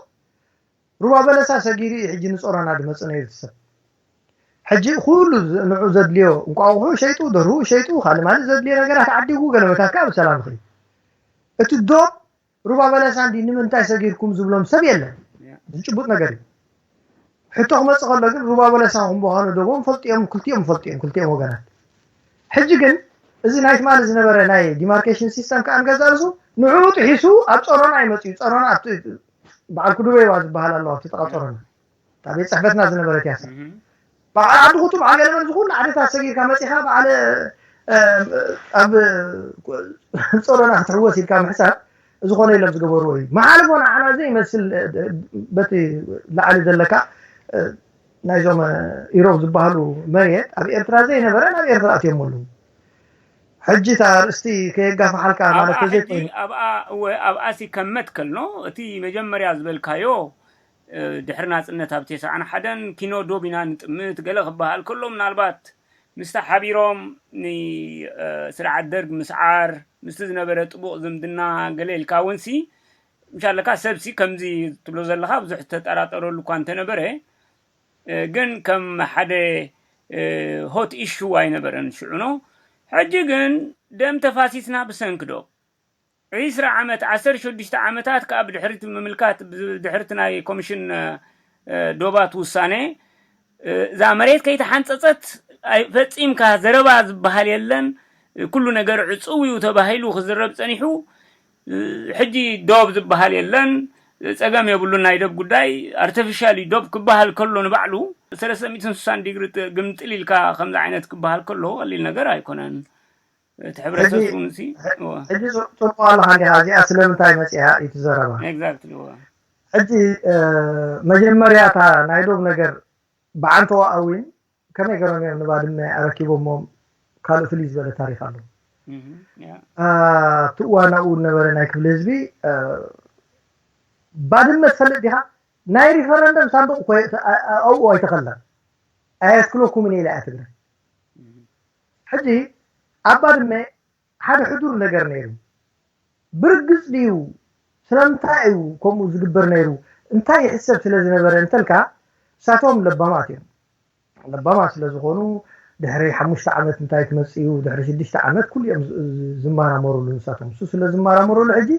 ሩባ በለሳ ሰጊሩ እዩ ሕጂ ንጾሮና ዝመጽእ ነይሩ እቲ ሰብ። ሕጂ ኩሉ ንዑ ዘድልዮ እንቋቑሑ ሸይጡ፣ ደርሁ ሸይጡ፣ ካልእ ማለት ዘድልዮ ነገራት ዓዲጉ ገለ መታካ ብሰላም ይኸይድ። እቲ ዶብ ሩባ በለሳ እንዲ ንምንታይ ሰጊርኩም ዝብሎም ሰብ የለን። ዝጭቡጥ ነገር እዩ። ሕቶ ክመጽእ ከሎ ግን ሩባ በለሳ ኹም ምዃኑ ዶቦም ፈልጥዮም፣ ክልቲኦም ፈልጥዮም፣ ክልቲኦም ወገናት። ሕጂ ግን እዚ ናይ ትማሊ ዝነበረ ናይ ዲማርኬሽን ሲስተም ከዓ ንገዛ ርእሱ ንዕኡ ጥሒሱ ኣብ ጸሮና ይመጽእ እዩ። ጸሮና ኣብቲ በዓል ኩዱበይዋ ዝበሃል ኣለዋ ኣብቲ ጥቓ ጸሮና። እታ ቤት ጽሕፈትና ዝነበረት እያ። በዓል ዓዲ ኹቱ፣ በዓል ገለመል፣ እዚ ኩሉ ዓድታት ሰጊርካ መጺኻ በዓል ኣብ ጸሮና ክትሕወስ ኢልካ ምሕሳብ ዝኾነ የለን ዝገበርዎ እዩ። መሓልፎ ንዓና ዘይመስል በቲ ላዕሊ ዘለካ ናይዞም ኢሮብ ዝበሃሉ መሬት ኣብ ኤርትራ ዘይነበረ ናብ ኤርትራ ኣትዮም ኣለዉ። ሕጂ እታ ኣርእስቲ ከየጋፍሓልካ ማለት ተዘይኮይኑ ኣብኣ እወ ኣብኣሲ ከም መትከል ኖ እቲ መጀመርያ ዝበልካዮ ድሕሪ ናጽነት ኣብ ተስዓን ሓደን ኪኖ ዶብ ኢና ንጥምት ገለ ክበሃል ከሎ ምናልባት ምስታ ሓቢሮም ንስርዓት ደርግ ምስዓር ምስቲ ዝነበረ ጥቡቕ ዝምድና ገለ ኢልካ እውን ሲ ምሻለካ ሰብሲ ከምዚ ትብሎ ዘለካ ብዙሕ ተጠራጠረሉ እኳ እንተነበረ ግን ከም ሓደ ሆት ኢሹ ኣይነበረን ሽዑ ኖ። ሕጂ ግን ደም ተፋሲስና ብሰንኪ ዶ ዒስራ ዓመት ዓሰርተ ሽዱሽተ ዓመታት ከዓ ብድሕሪት ምምልካት ብድሕሪት ናይ ኮሚሽን ዶባት ውሳነ እዛ መሬት ከይተሓንፀፀት ፈፂምካ ዘረባ ዝበሃል የለን። ኩሉ ነገር ዕፅው እዩ ተባሂሉ ክዝረብ ፀኒሑ። ሕጂ ዶብ ዝበሃል የለን። ፀገም የብሉን ናይ ዶብ ጉዳይ ኣርተፊሻል እዩ ዶብ ክበሃል ከሎ ንባዕሉ ሰለስተ ሚእትን ስሳን ዲግሪ ግምጥል ኢልካ ከምዚ ዓይነት ክበሃል ከሎ ቀሊል ነገር ኣይኮነን። እቲ ሕብረተሰብ ሲ ሕጂ ጽልዋ ኣለካ እንዲኻ እዚኣ ስለምንታይ መፅያ እዩ ትዘረባ። ኤግዛክትሊ። ሕጂ መጀመርያ እታ ናይ ዶብ ነገር ብዓንተዋ ኣዊን ከመይ ገሮም እዮም ንባድመ ኣረኪቦሞም ካልእ ፍልይ ዝበለ ታሪክ ኣሎ። ኣብቲ እዋን ኣብኡ ዝነበረ ናይ ክፍሊ ህዝቢ ባድመ ትፈልጥ ዲኻ? ናይ ሪፈረንደም ሳንዱቕ ኣብኡ ኣይተኸለን። ኣየትክለኩምን ኢላ እያ ትግራይ። ሕጂ ኣብ ባድመ ሓደ ሕዱር ነገር ነይሩ። ብርግጽ ድዩ? ስለምንታይ እዩ ከምኡ ዝግበር ነይሩ? እንታይ ይሕሰብ ስለ ዝነበረ እንተልካ እሳቶም ለባማት እዮም። ለባማት ስለ ዝኾኑ ድሕሪ ሓሙሽተ ዓመት እንታይ ክመጽእ እዩ ድሕሪ ሽዱሽተ ዓመት ኩሉ እዮም ዝመራመሩሉ ንሳቶም። እሱ ስለ ዝመራመሩሉ ሕጂ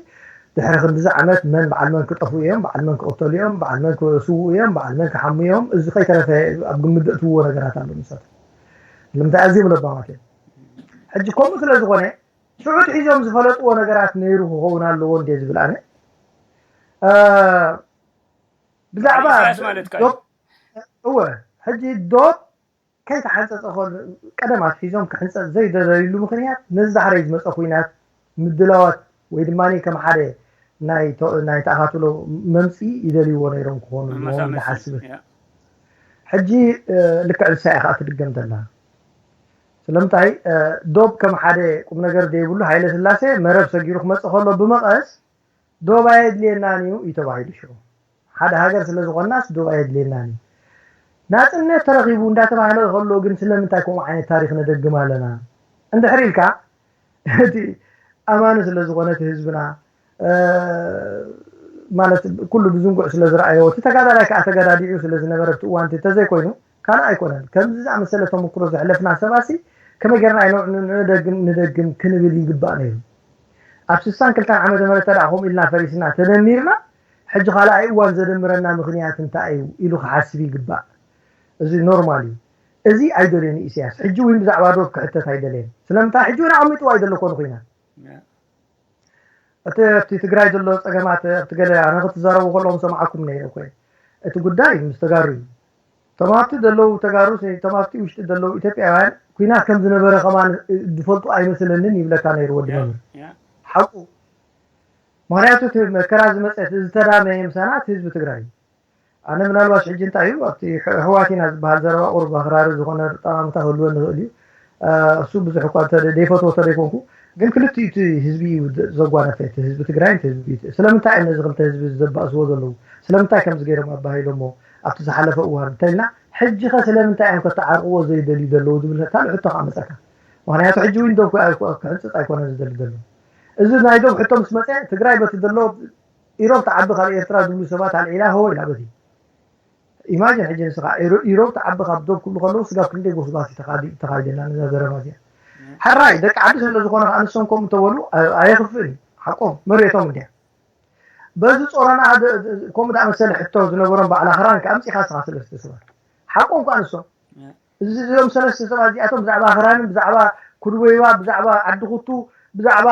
ድሕሪ ክንድዚ ዓመት መን በዓል መን ክጠፍኡ እዮም፣ በዓል መን ክቕተሉ እዮም፣ በዓል መን ክስውኡ እዮም፣ በዓል መን ክሓሙ እዮም፣ እዚ ከይተረፈ ኣብ ግምት ዘእትውዎ ነገራት ኣሎ ንሳቶም። ንምንታይ ኣዝዮም ለባማት እዮም። ሕጂ ከምኡ ስለ ዝኾነ ሽዑ ትሒዞም ዝፈለጥዎ ነገራት ነይሩ ክኸውን ኣለዎ እንደ ዝብል ኣነ ብዛዕባ እወ ሕጂ ዶብ ከይተሓንፀፀ ከሎ ቀደም ኣትሒዞም ክሕንፀፅ ዘይደለይሉ ምኽንያት ነዚ ዳሕረይ ዝመፀ ኩናት ምድላዋት ወይ ድማ ከም ሓደ ናይ ተኣኻትሎ መምፅኢ ይደልይዎ ነይሮም ክኾኑ ኣለዎም ዝሓስብ ሕጂ ልክዕ ንሳ እያ ከዓ ትድገም ዘላ። ስለምንታይ ዶብ ከም ሓደ ቁም ነገር ዘይብሉ ሃይለ ስላሴ መረብ ሰጊሩ ክመፅእ ከሎ ብመቐስ ዶብ ኣየድልየናን እዩ እዩ ተባሂሉ ሽዑ ሓደ ሃገር ስለ ዝኾንናስ ዶብ ኣየድልየናን እዩ ናፅነት ተረኺቡ እንዳተባህለ ከሎ ግን ስለምንታይ ከምኡ ዓይነት ታሪክ ነደግም ኣለና እንድሕር ኢልካ እቲ ኣማኒ ስለ ዝኾነ እቲ ህዝብና ማለት ኩሉ ብዝንጉዕ ስለ ዝረኣዮ እቲ ተጋዳላይ ከዓ ተጋዳዲዑ ስለ ዝነበረ ኣብቲ እዋን ተዘይኮይኑ ካልእ ኣይኮነን ከምዚ ዝኣመሰለ ተመክሮ ዘሕለፍና ሰባሲ ከመይ ጌርና ኢና ንደግም ንደግም ክንብል ይግባእ ነይሩ። ኣብ ስሳን ክልተን ዓመተ ምህረት ተደኣ ከምኡ ኢልና ፈሪስና ተደሚርና፣ ሕጂ ካልኣይ እዋን ዘደምረና ምኽንያት እንታይ እዩ ኢሉ ክሓስብ ይግባእ። እዚ ኖርማል እዩ። እዚ ኣይደልዮን ኢሳያስ። ሕጂ እውን ብዛዕባ ዶብ ክሕተት ኣይደልየን። ስለምንታይ ሕጂ እውን ኣቐሚጥዎ ኣይደለኮን ኩናት። እቲ ኣብቲ ትግራይ ዘሎ ፀገማት ኣብቲ ገለ ኣነ ክትዛረቡ ከለኹም ሰማዓኩም ነይረ እኮ። እቲ ጉዳይ ምስ ተጋሩ እዩ። እቶም ኣብቲ ዘለዉ ተጋሩ እቶም ኣብቲ ውሽጢ ዘለዉ ኢትዮጵያውያን ኩናት ከም ዝነበረ ከማን ዝፈልጡ ኣይመስለንን ይብለካ ነይሩ ወዲ መምህር። ሓቁ። ምክንያቱ እቲ መከራ ዝመፀ እቲ ዝተዳመየ ምሳና እቲ ህዝቢ ትግራይ እዩ። ኣነ ምናልባሽ ሕጂ እንታይ እዩ ኣብቲ ኣሕዋት ኢና ዝበሃል ዘረባ ቁሩብ ኣኽራሪ ዝኾነ ጠማምታ ክህልወ ንኽእል እዩ። እሱ ብዙሕ እኳ ዘይፈትዎ ተደይኮንኩ ግን ክልቲኡ እቲ ህዝቢ እዩ ዘጓነፈ እቲ ህዝቢ ትግራይ እቲ ህዝቢ ስለምንታይ እዮም ነዚ ክልተ ህዝቢ ዘባእስዎ ዘለዉ ስለምንታይ ከምዚ ገይሮም ኣባሂሎሞ ኣብቲ ዝሓለፈ እዋን እንተልና ሕጂ ኸ ስለምንታይ እዮም ከተዓርቅዎ ዘይደልዩ ዘለዉ ዝብል ካልእ ሕቶ ከዓ መፀካ ምክንያቱ ሕጂ እውን ዶብ ክሕንፅፅ ኣይኮነን ዝደሊ ዘሎ እዚ ናይ ዶብ ሕቶ ምስ መፀ ትግራይ በቲ ዘሎ ኢሮብ ትዓቢ ካብ ኤርትራ ዝብሉ ሰባት ኣልዒላ ሆ ኢላ በቲ ኢማጅን ሕጂ ንስኻ ኢሮብ ትዓቢ ካብ ዶብ ክብሉ ከለዉ ስጋብ ክንደይ ጎስጓስ ተኻይደላ ነዛ ዘረባ እዚኣ ሓራይ ደቂ ዓዲ ስለ ዝኾነ ከዓ ንሶም ከምኡ እንተበሉ ኣየኽፍእን እዩ ሓቆም መሬቶም እንድያ በዚ ጾረና ከምኡ ዳኣ መሰለ ሕቶ ዝነበሮም በዓል ኣኽራን ከዓ ኣምፂኻ ስኻ ሰለስተ ሰባት ሓቆም ከዓ ንሶም እዚኦም ሰለስተ ሰባት እዚኣቶም ብዛዕባ ኣኽራንን ብዛዕባ ኩድወይባ ብዛዕባ ዓዲ ኩቱ ብዛዕባ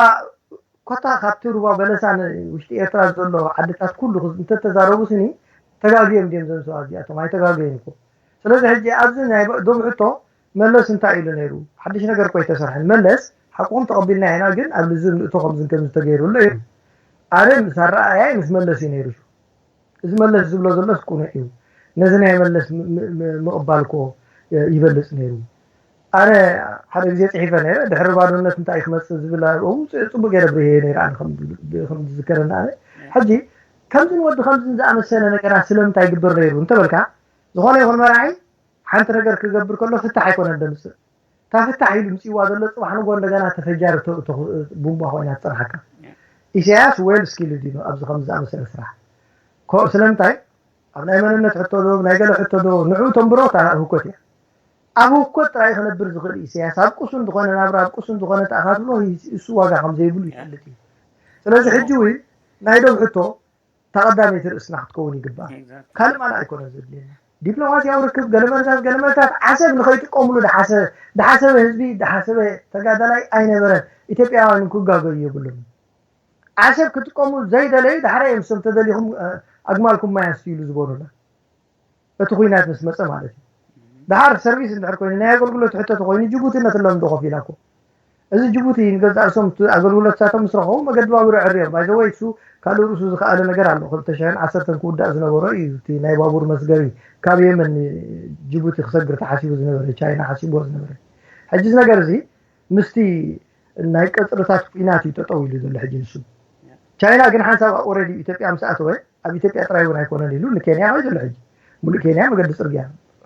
ኮታ ካብቲ ሩባ በለሳ ውሽጢ ኤርትራ ዘሎ ዓድታት ኩሉ እንተተዛረቡ ስኒ ተጋግዮም ድዮም ዘንሰዋ እዚኣቶም ኣይተጋገዩን እኮ ስለዚ ሕጂ ኣብዚ ናይ ዶብ ሕቶ መለስ እንታይ ኢሉ ነይሩ ሓድሽ ነገር እኮ ኣይተሰርሐን መለስ ሓቁም ተቐቢልና ኢና ግን ኣብ ልዝብ ንእቶ ከምዝን ከም ዝተገይሩሉ እዩ ኣነ ምስ ኣረኣያይ ምስ መለስ እዩ ነይሩ እዚ መለስ ዝብሎ ዘሎስ ቁኑዕ እዩ ነዚ ናይ መለስ ምቕባል ኮ ይበልፅ ነይሩ ኣነ ሓደ ግዜ ፅሒፈ ነይረ ድሕሪ ባዶነት እንታይ ክመፅእ ዝብል ፅቡቅ ገይረ ብርሄ ነይረ ኣነ ከም ዝዝከረኒ ኣነ ሕጂ ከምዝን ወዲ ከምዝን ዝኣመሰለ ነገራት ስለምንታይ ይግበር ነይሩ እንተበልካ ዝኾነ ይኹን መራሒ ሓንቲ ነገር ክገብር ከሎ ፍታሕ ኣይኮነን ደምፅእ እታ ፍታሕ ኢሉ ምፅዋ ዘሎ ፅባሕ ንጎ እንደገና ተፈጃሪ ቡምባ ኮይና ትፅንሓካ ኢሳያስ ዌል ስኪልድ እዩ ኣብዚ ከም ዝኣመሰለ ስራሕ ስለምንታይ ኣብ ናይ መንነት ሕቶ ዶ ናይ ገለ ሕቶ ዶ ንዑ ተንብሮ እታ ህኮት እያ ኣብ ህኮት ጥራይ ክነብር ዝኽእል ኢሳያስ ኣብ ቁሱን ዝኾነ ናብራ ኣብ ቁሱን ዝኾነ ተኣኻትሎ እሱ ዋጋ ከም ዘይብሉ ይፈልጥ እዩ ስለዚ ሕጂ እውን ናይ ዶብ ሕቶ ተቐዳመይቲ ርእስና ክትከውን ይግባእ ካልእ ማላ ኣይኮነ ዘድልየና ዲፕሎማሲያዊ ርክብ ገለመለታት ገለመለታት ዓሰብ ንኸይጥቀምሉ ድሓሰበ ህዝቢ ድሓሰበ ተጋዳላይ ኣይነበረን ኢትዮጵያውያን ክጋገዩ የብሎም ዓሰብ ክጥቀሙ ዘይደለዩ ዳሕራ እዮም ስም ተደሊኹም ኣግማልኩም ማይ ኣስትይሉ ዝበሉና እቲ ኩናት ምስ መፀ ማለት እዩ ድሓር ሰርቪስ እንድሕር ኮይኑ ናይ ኣገልግሎት ሕቶ ተኮይኑ ጅቡቲ ነትሎም ዶ ከፊላ እኮ እዚ ጅቡቲ ንገዛእ ርእሶም ኣገልግሎት ሳቶም ምስ ረኸቡ መገዲ ባቡር ኣዕርዮም ባይዘወይ እሱ ካልእ ርእሱ ዝኸኣለ ነገር ኣሎ ክልተ ሽሕን ዓሰርተን ክውዳእ ዝነበሮ እዩ እቲ ናይ ባቡር መስገሪ ካብ የመን ጅቡቲ ክሰግር ተሓሲቡ ዝነበረ ቻይና ሓሲብዎ ዝነበረ ሕጂ እዚ ነገር እዚ ምስቲ ናይ ቀፅርታት ኩናት እዩ ጠጠው ኢሉ ዘሎ ሕጂ ንሱ ቻይና ግን ሓንሳብ ኦረዲ ኢትዮጵያ ምስ ኣተወ ኣብ ኢትዮጵያ ጥራይ እውን ኣይኮነን ኢሉ ንኬንያ ከይዱ ኣሎ ሕጂ ሙሉእ ኬንያ መገዲ ፅርግያ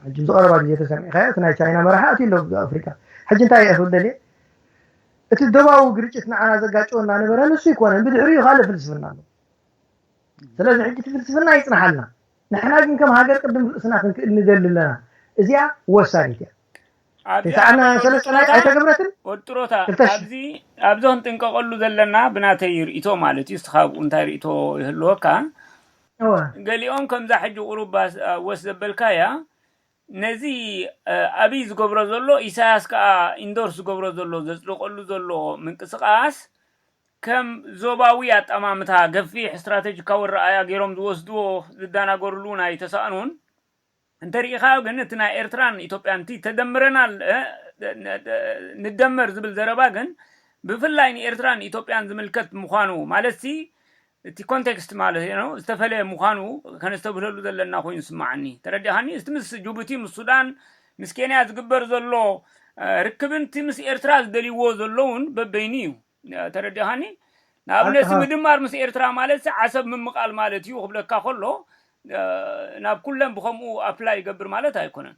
ሕጂ ዝቐረባ ግዜ ተሰሚዕካዮ እቲ ናይ ቻይና መራሒ ኣትዩ ኣሎ ኣብ ኣፍሪካ ሕጂ እንታይ እየ ክብል ደልየ እቲ ደባዊ ግርጭት ንዓና ዘጋጭወና ነበረ ንሱ ይኮነን ብድሕሪኡ ካልእ ፍልስፍና ኣሎ ስለዚ ሕጂ እቲ ፍልስፍና ይፅንሓልና ንሕና ግን ከም ሃገር ቅድም ርእስና ክንክእል ንደሊ ኣለና እዚኣ ወሳኒት እያ ተስዓና ሰለስተ ናይ ኣይተገብረትን ወጥሮታ ክልተ ሺህ ኣብዚ ኣብዚ ክንጥንቀቐሉ ዘለና ብናተይ ርእቶ ማለት እዩ እስኻ ኣብኡ እንታይ ርእቶ ይህልወካ እወ ገሊኦም ከምዛ ሕጂ ቁሩብ ባስ- ወስ ዘበልካያ ነዚ ኣብይ ዝገብሮ ዘሎ ኢሳያስ ከዓ ኢንዶርስ ዝገብሮ ዘሎ ዘፅድቀሉ ዘሎ ምንቅስቃስ ከም ዞባዊ ኣጠማምታ ገፊሕ ስትራተጂካዊ ረኣያ ገይሮም ዝወስድዎ ዝደናገርሉ ናይ ተሳእኑን እንተሪኢኻዮ ግን እቲ ናይ ኤርትራን ኢትዮጵያን እቲ ተደምረናል ንደመር ዝብል ዘረባ ግን ብፍላይ ንኤርትራን ኢትዮጵያን ዝምልከት ምዃኑ ማለት ሲ እቲ ኮንቴክስት ማለት ነው ዝተፈለየ ምዃኑ ከነስተብህለሉ ዘለና ኮይኑ ስማዓኒ ተረዲኻኒ እቲ ምስ ጅቡቲ ምስ ሱዳን ምስ ኬንያ ዝግበር ዘሎ ርክብን እቲ ምስ ኤርትራ ዝደልይዎ ዘለውን በበይኑ እዩ ተረዲኻኒ ንኣብነት ምድማር ምስ ኤርትራ ማለት ዓሰብ ምምቓል ማለት እዩ ክብለካ ከሎ ናብ ኩለን ብከምኡ ኣፕላይ ይገብር ማለት ኣይኮነን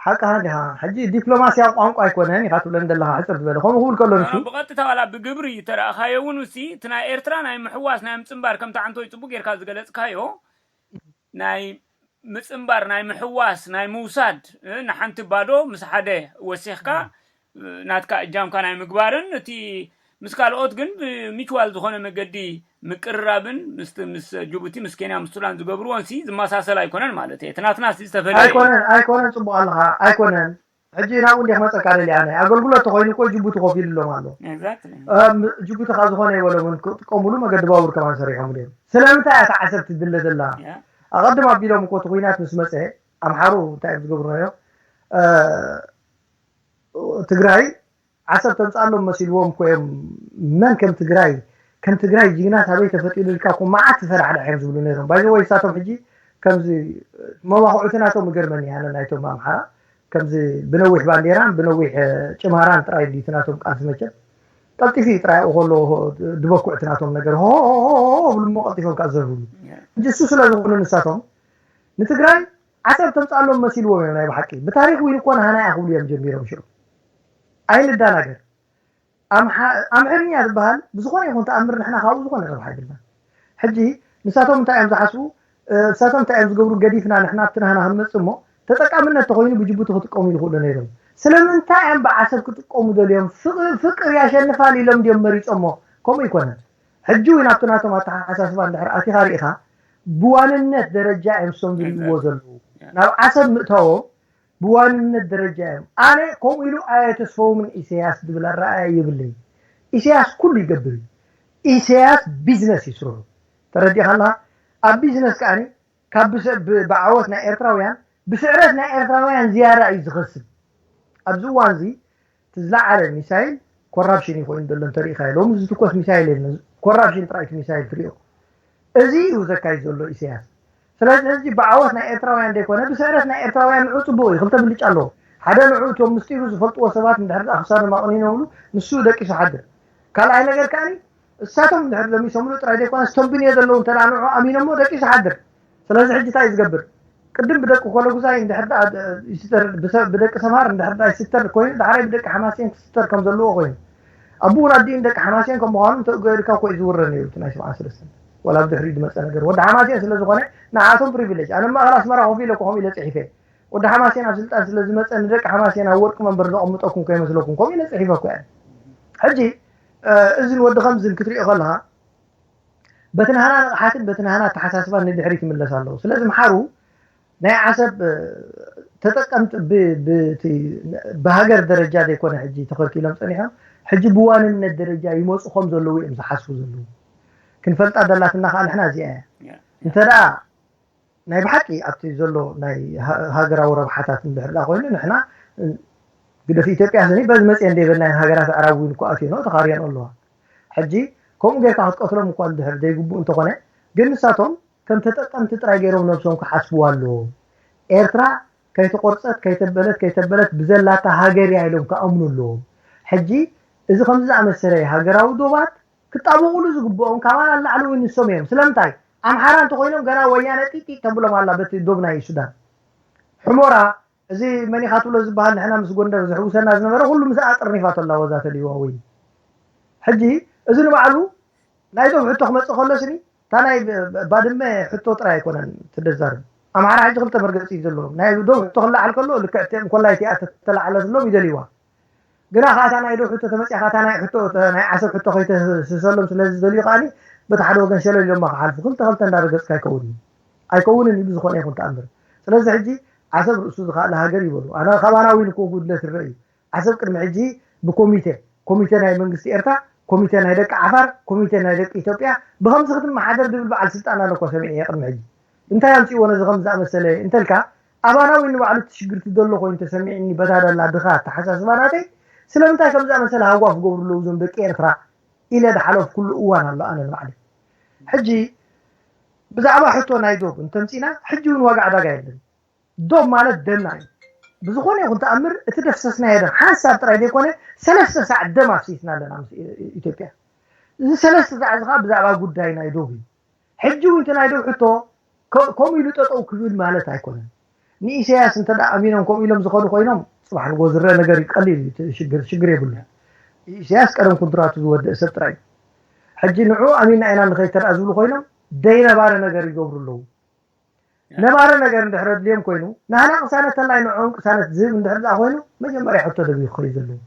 ሓቅኻ ዲኻ ሕጂ ዲፕሎማስያዊ ቋንቋ ኣይኮነን ኢኻ ትብለኒ ዘለኻ ሕፅር ዝበለ ከምኡ ክብል ከሎ ንሱ ብቐጥታ ዋላ ብግብሪ ተረእኻዮ እውን ውሲ እቲ ናይ ኤርትራ ናይ ምሕዋስ ናይ ምፅንባር ከምቲ ዓንቶይ ፅቡቅ ጌርካ ዝገለፅካዮ ናይ ምፅንባር ናይ ምሕዋስ ናይ ምውሳድ ንሓንቲ ባዶ ምስ ሓደ ወሲኽካ ናትካ እጃምካ ናይ ምግባርን እቲ ምስ ካልኦት ግን ብሚቹዋል ዝኾነ መገዲ ምቅርራብን ምስ ምስ ጅቡቲ ምስ ኬንያ ምስ ሱዳን ዝገብርዎን ሲ ዝመሳሰል ኣይኮነን ማለት እዩ። እቲ ናትና ሲ ዝተፈለየ እዩ። ኣይኮነን ኣይኮነን ጽቡቕ ኣለኻ ኣይኮነን። ሕጂ ናብኡ እንዲያ ክመፀካ ደልያ ናይ ኣገልግሎት ተኮይኑ እኮ ጅቡቲ ኮፍ ኢሉ ኣሎም ኣሎ። Exactly። እም፣ ጅቡቲ ካብ ዝኾነ ይበሎምን ክጥቀሙሉ መገዲ ባቡር ከማን ሰሪሖም እዮም። ስለምንታይ እያ ዓሰብ ትድለ ዘላ? Yeah። ኣቐድም ኣቢሎም እኮ እቲ ኩናት ምስ መፀ ኣምሓሩ እንታይ እዮም ዝገብሩ ነይሮም? እ፣ ትግራይ ዓሰብ ተምፃሎም መሲልዎም እኮ እዮም። መን ከም ትግራይ ከም ትግራይ ጅግና ሳበይ ተፈጢሩ ኢልካ እኮ መዓት ፈራሕ ዳ እዮም ዝብሉ ነይሮም። ባይዘ ወይ ሳቶም ሕጂ ከምዚ መዋክዑቲ ናቶም ይገርመኒ ኣነ ናይቶም ኣምሓራ ከምዚ ብነዊሕ ባንዴራን ብነዊሕ ጭማራን ጥራይ ድዩ ናቶም ቃልሲ መቸም ቀልጢፊ ጥራይ ኣብኡ ከሎ ድበኩዕ እቲ ናቶም ነገር ሆ ብሉ እሞ ቀልጢፎም ከዓ ዘርብሉ ሕጂ እሱ ስለ ዝኾኑ ንሳቶም ንትግራይ ዓሰብ ተምፃሎም መሲልዎም እዮም ናይ ብሓቂ ብታሪክ ዊን እኮ ንሃና እያ ክብሉ እዮም ጀሚሮም ሽዑ ኣይንዳናገር ኣምሓርኛ ዝበሃል ብዝኾነ ይኹን ተኣምር ንሕና ካብኡ ዝኾነ ረብሓ የብልና ሕጂ ንሳቶም እንታይ እዮም ዝሓስቡ ንሳቶም እንታይ እዮም ዝገብሩ ገዲፍና ንሕና ኣብቲ ናህና ክንመፅእ እሞ ተጠቃምነት ተኮይኑ ብጅቡቲ ክጥቀሙ ይኽእሉ ነይሮም ስለምንታይ እዮም ብዓሰብ ክጥቀሙ ደልዮም ፍቅር ያሸንፋል ኢሎም ድዮም መሪፆሞ ከምኡ ይኮነን ሕጂ እውን ኣብቲ ናቶም ኣተሓሳስባ እንድሕር ኣቲኻ ርኢኻ ብዋንነት ደረጃ እዮም ሶም ዝርእዎ ዘለዉ ናብ ዓሰብ ምእታዎም ብዋንነት ደረጃ እዮም ኣነ ከምኡ ኢሉ ኣየተስፈውምን ኢሰያስ ዝብል ኣረኣያ የብለይ ኢሰያስ ኩሉ ይገብር እዩ ኢሰያስ ቢዝነስ ይስርሑ ተረዲኻላ ኣብ ቢዝነስ ከዓኒ ካብ ብዓወት ናይ ኤርትራውያን ብስዕረት ናይ ኤርትራውያን ዝያዳ እዩ ዝኸስብ ኣብዚ እዋን እዚ እቲ ዝለዓለ ሚሳይል ኮራፕሽን እዩ ኮይኑ ዘሎ እንተሪኢኻዮ ሎሚ ዝትኮስ ሚሳይል የለን ኮራፕሽን ጥራይ እቲ ሚሳይል ትሪኦ እዚ እዩ ዘካይድ ዘሎ ኢሳያስ ስለዚ ህዝቢ ብዓወት ናይ ኤርትራውያን ዘይኮነ ብስዕረት ናይ ኤርትራውያን ንዑ ፅቡቅ እዩ ክልተ ብልጫ ኣለዎ ሓደ ንዑ እቶም ምስጢሩ ዝፈልጥዎ ሰባት እንድሕር ክሳዶም ኣቕኒኖምሉ ንሱ ደቂሱ ሓድር ካልኣይ ነገር ከዓኒ እሳቶም እንድሕር ለሚሶምሉ ጥራይ ዘይኮነ ስተንብንዮ ዘለዉ እንተ ንዑ ኣሚኖሞ ደቂሱ ሓድር ስለዚ ሕጂ እንታይ እዩ ዝገብር ቅድም ብደቂ ኮለጉዛይ እንድሕር ደኣ ይስተር ብሰ- ብደቂ ሰምሃር እንድሕር ደኣ ይስተር ኮይኑ ዳሕራይ ብደቂ ሓማሴን ክስተር ከም ዘለዎ ኮይኑ ኣቡኡ ኣዲኡ ደቂ ሓማሴን ከም ምዃኑ እንተገይርካ እኮ እዩ ዝውረ ነይሩ እቲ ናይ ሰብዓ ሰለስተ ወላ ብድሕሪኡ ዝመፀ ነገር ወዲ ሓማሴን ስለ ዝኾነ ንዓቶም ፕሪቪሌጅ ኣነ ማእኸል ኣስመራ ኮፍ ኢለ እኮ ከምኡ ኢለ ፅሒፈ ወዲ ሓማሴን ኣብ ስልጣን ስለ ዝመፀ ንደቂ ሓማሴን ኣብ ወርቂ መንበር ዘቐምጠኩም ከይመስለኩም ከምኡ ኢለ ፅሒፈ እኮ እየ ሕጂ እዝን ወዲ ከምዝን ክትሪኦ ከለካ በቲ ናህና ንቕሓትን በቲ ናህና ኣተሓሳስባን ንድሕሪት ይምለስ ኣለዉ ስለዚ ምሓሩ ናይ ዓሰብ ተጠቀምቲ ብሃገር ደረጃ ዘይኮነ ሕጂ ተኸልኪሎም ፀኒሖም ሕጂ ብዋንነት ደረጃ ይመፁ ከም ዘለዉ እዮም ዝሓስቡ ዘለዉ ክንፈልጣ ደላትና ከዓ ንሕና እዚኣ እያ እንተ ደኣ ናይ ብሓቂ ኣብቲ ዘሎ ናይ ሃገራዊ ረብሓታት እንድሕር ደኣ ኮይኑ ንሕና ግደፍ ኢትዮጵያ ስኒ በዚ መፅኤ እንደይበልና ሃገራት ኣዕራብ እውን እኮ ኣትዮ ተኻርዮን ኣለዋ ሕጂ ከምኡ ጌርካ ክትቀትሎም እኳ እንድሕር ዘይግቡእ እንተኾነ ግን ንሳቶም ከም ተጠቀምቲ ጥራይ ገይሮም ነብሶም ክሓስብዋ ኣለዎም ኤርትራ ከይተቆርፀት ከይተበለት ከይተበለት ብዘላታ ሃገር እያ ኢሎም ክኣምኑ ኣለዎም ሕጂ እዚ ከምዚ ዝኣመሰለ ሃገራዊ ዶባት ክጣበቑሉ ዝግብኦም ካባና ንላዕሊ እውን ንሶም እዮም ስለምንታይ ኣምሓራ እንተኮይኖም ገና ወያነ ጢጢጥ ተብሎም ኣላ በቲ ዶብ ናይ ሱዳን ሕሞራ እዚ መኒኻ ትብሎ ዝበሃል ንሕና ምስ ጎንደር ዝሕውሰና ዝነበረ ኩሉ ምስ ኣጥርኒፋቶ ኣላ ወዛ ተልይዋ ወይ ሕጂ እዚ ንባዕሉ ናይ ዶብ ሕቶ ክመፅእ ከሎ ስኒ እታ ናይ ባድመ ሕቶ ጥራይ ኣይኮነን ትደዛርብ ኣምሓራ ሕጂ ክልተ መርገፂ እዩ ዘለዎም ናይ ዶብ ሕቶ ክለዓል ከሎ ልክዕ እንኮላይ እቲኣ ተተላዓለትሎም ይደልይዋ ግና ከዓ እታ ናይ ዶ ሕቶ ተመፅያ ከዓ እታ ናይ ሕቶ ናይ ዓሰብ ሕቶ ከይተስሰሎም ስለዚ ዝደልዩ ከዓ በቲ ሓደ ወገን ሸለል ኢሎማ ክሓልፉ ክልተ ክልተ እንዳረገፅካ ኣይከውንን ኣይከውንን እዩ ብዝኾነ ይኹን ተኣምር ስለዚ ሕጂ ዓሰብ ርእሱ ዝኸኣለ ሃገር ይበሉ ኣነ ካባና እውን እኮ ጉድለት ይረአ እዩ ዓሰብ ቅድሚ ሕጂ ብኮሚቴ ኮሚቴ ናይ መንግስቲ ኤርትራ ኮሚቴ ናይ ደቂ ዓፋር ኮሚቴ ናይ ደቂ ኢትዮጵያ ብከምዚ ክትመሓደር ዝብል በዓል ስልጣን ኣነ እኮ ሰሚዐ እየ ቅድሚ ሕጂ እንታይ ኣምፅእዎ ነዚ ከም ዝኣመሰለ እንተልካ ኣባና ወይ ንባዕሉ እቲ ሽግርቲ ዘሎ ኮይኑ ተሰሚዕኒ በታ ደላ ድኻ ኣተሓሳስባ ናተይ ስለምንታይ ከም ዝኣመሰለ ሃጓፍ ገብሩ ኣለዉ እዞም ደቂ ኤርትራ ኢለ ዝሓለፍኩሉ እዋን ኣሎ ኣነ ንባዕለይ ሕጂ ብዛዕባ ሕቶ ናይ ዶብ እንተምፂና ሕጂ እውን ዋጋ ዕዳጋ የለን ዶብ ማለት ደምና እዩ ብዝኾነ ይኹን ተኣምር እቲ ደፍሰስናዮ ደም ሓንሳብ ጥራይ ዘይኮነ ሰለስተ ሳዕ ደም ኣፍሲስና ኣለና ምስ ኢትዮጵያ እዚ ሰለስተ ሳዕ እዚ ከዓ ብዛዕባ ጉዳይ ናይ ዶብ እዩ ሕጂ እውን እቲ ናይ ዶብ ሕቶ ከምኡ ኢሉ ጠጠው ክብል ማለት ኣይኮነን ንኢሰያስ እንተ ኣሚኖም ከምኡ ኢሎም ዝኸዱ ኮይኖም ፅባሕ ንጎ ዝረአ ነገር እዩ ቀሊል እዩ ሽግር ሽግር የብሉ ኢሰያስ ቀደም ኩንትራቱ ዝወደእ ሰብ ጥራይ እዩ ሕጂ ንዑ ኣሚንና ኢና ንኸይ ተደኣ ዝብሉ ኮይኖም ደይ ነባሪ ነገር ይገብሩ ኣለዉ ነባሪ ነገር እንድሕር ኣድልዮም ኮይኑ ናህና ቅሳነት ተላይ ንዕኦም ቅሳነት ዝህብ እንድሕር ደኣ ኮይኑ መጀመርያ ሕቶ ደብዩ ክኸዩ ዘለዉ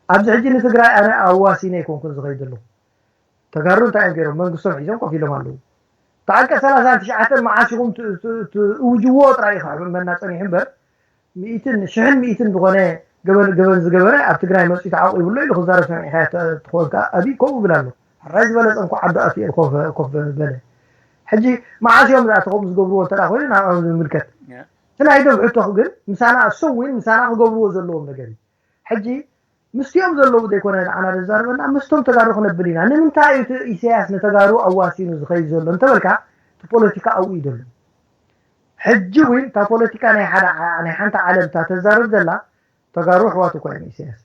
ኣብዚ ሕጂ ንትግራይ ኣነ ኣዋሲነ ኣይኮንኩን ዝኸይድ ዘለኹ። ተጋሩ እንታይ እዮም ገይሮም? መንግስቶም ሒዞም ኮፍ ኢሎም ኣለዉ። ተዓንቀ ሰላሳን ትሽዓተን መዓስ ኢኹም ት- ት- ትእውጅዎ ጥራይ እዩ ክሕመና ጸኒሑ እምበር፣ ሚእትን ሽሕን ሚእትን ዝኾነ ገበን ገበን ዝገበረ ኣብ ትግራይ መፅኡ ተዓቂቡሎ ኢሉ ክዛረብ ሰሚዕካ ትኾንካ። ኣብይ ከምኡ ብላ ኣሎ። ሕራይ ዝበለፀ እንኳ ዓዲ ኣትየ ኮፍ በለ። ሕጂ መዓስ እዮም ዝኣተኹም ዝገብርዎ እንተ ኮይኑ ናብ ዝምልከት እቲ ናይ ዶብ ሕቶ ግን ምሳና እሶም እውን ምሳና ክገብርዎ ዘለዎም ነገር እዩ። ሕጂ ምስቲኦም ዘለዉ ዘይኮነ ንዓና ዘዛርበና ምስቶም ተጋሩ ክነብል ኢና። ንምንታይ እዩ እቲ ኢሳያስ ንተጋሩ ኣዋሲኑ ዝኸይድ ዘሎ እንተበልካ እቲ ፖለቲካ ኣብኡ እዩ ዘሎ። ሕጂ እውን እታ ፖለቲካ ናይ ሓደ ዓ- ናይ ሓንቲ ዓለም እታ ተዛርብ ዘላ ተጋሩ ኣሕዋት እኳ እዮም ኢሳያስ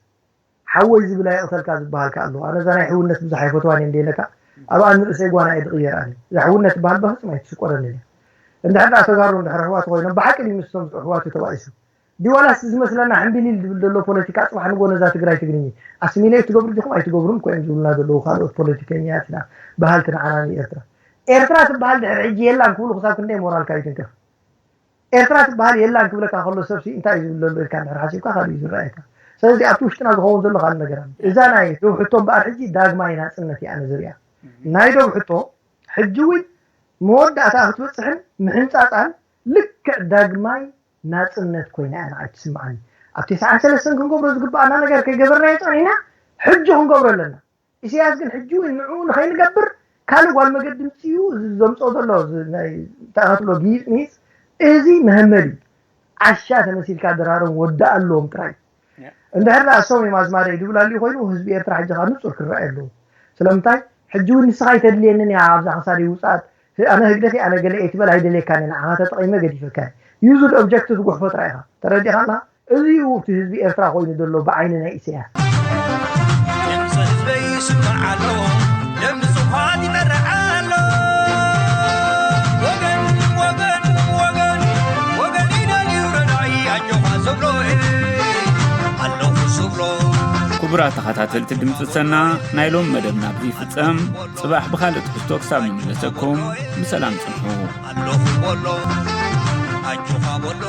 ሓወይ ዝብል ኣይቕተልካ ዝበሃልካ ኣለዎ። ኣነ እዛ ናይ ሕውነት ብዙሕ ኣይፈትዋን እየ እንደ ኢለካ ኣብኣ ንርእሰይ ጓና እየ ዝቕየር። ኣነ እዛ ሕውነት ዝበሃል በፍጹም ኣይትስቆረንን እያ። እንድሕር ደኣ ተጋሩ እንድሕር ኣሕዋት ኮይኖም ብሓቂ ድዩ ምስቶም ኣሕዋቱ ተባኢሱ? ድዩ ዋላስ ዝመስለና ሕምቢሊል ዝብል ዘሎ ፖለቲካ ጽባሕ ንጎ ነዛ ትግራይ ትግርኝ ኣስሚሌት ትገብሩ ዲኹም ኣይትገብሩን እኮ እዮም ዝብሉና ዘለዉ ካልኦት ፖለቲከኛትና በሃልቲ ንዓና ንኤርትራ። ኤርትራ ትበሃል ድሕሪ ሕጂ የላን ክብሉ ክሳብ ክንደይ ሞራልካ ይትንከፍ? ኤርትራ ትበሃል የላን ክብለካ ከሎ ሰብሲ እንታይ እዩ ዝብል ዘሎ ኢልካ እንድሕር ሓሲብካ ካልእ እዩ ዝረኣየካ። ስለዚ ኣብቲ ውሽጥና ዝኸውን ዘሎ ካልእ ነገር ኣሎ። እዛ ናይ ዶብ ሕቶ እምበኣር ሕጂ ዳግማይ ናጽነት እያ ኣነ ዝሪኣ። ናይ ዶብ ሕቶ ሕጂ እውን መወዳእታ ክትበፅሕን ምሕንፃፃን ልክዕ ዳግማይ ናፅነት ኮይና እያ ንዓይ ትስምዓኒ። ኣብ ተስዓን ሰለስተን ክንገብሮ ዝግባኣና ነገር ከይገበርናዮ ፀኒሕና ሕጂ ክንገብሮ ኣለና። ኢሳያስ ግን ሕጂ እውን ንዕኡ ንኸይንገብር ካልእ ጓል መገዲ ምፅኡ እዚ ዘምፅኦ ዘሎ እዚ ናይ ተኣኸትሎ ግይፅ ምይፅ እዚ መሀመል እዩ። ዓሻ ተመሲልካ ደራሮም ወዳእ ኣለዎም ጥራይ። እንድሕር ደኣ እሶም እዮም ኣዝማደይ ድብል ኣልዩ ኮይኑ ህዝቢ ኤርትራ ሕጂ ካብ ንጹር ክረኣይ ኣለዎ። ስለምንታይ ሕጂ እውን ንስኻ ኣይተድልየንን እያ ኣብዛ ክሳደይ ውጻእ ኣነ ህግደፍ ኣነ ገለ እየ ትበል ኣይደልየካን እየ ንዓኻ ተጠቒመ ገዲፈካ እየ። ዩዝድ ኦብጀክቲቭ ጉሕፎ ጥራይ ኢኻ ተረዲኻ ኣለኻ። እዚ እዩ እቲ ህዝቢ ኤርትራ ኮይኑ ዘሎ ብዓይኒ ናይ ኢሳያስ። ድምፂ ህዝበይ ይስማዕ ኣሎ ደም ንጹሃት ይጠርዕ ኣሎ። ወገን ወገን ወገን ወገን ኢደልዩ ረዳኢ ኣጆኻ ዝብሎ ኣለኹ ዝብሎ። ክቡራት ተኸታተልቲ ድምፂ ሰና ናይ ሎም መደብና ኣብዚ ይፍጸም። ጽባሕ ብኻልእ ትሕዝቶ ክሳብ ንምለሰኩም ብሰላም ጽንሑ። ኣለኹ በሎ ኣጆኻ በሎ።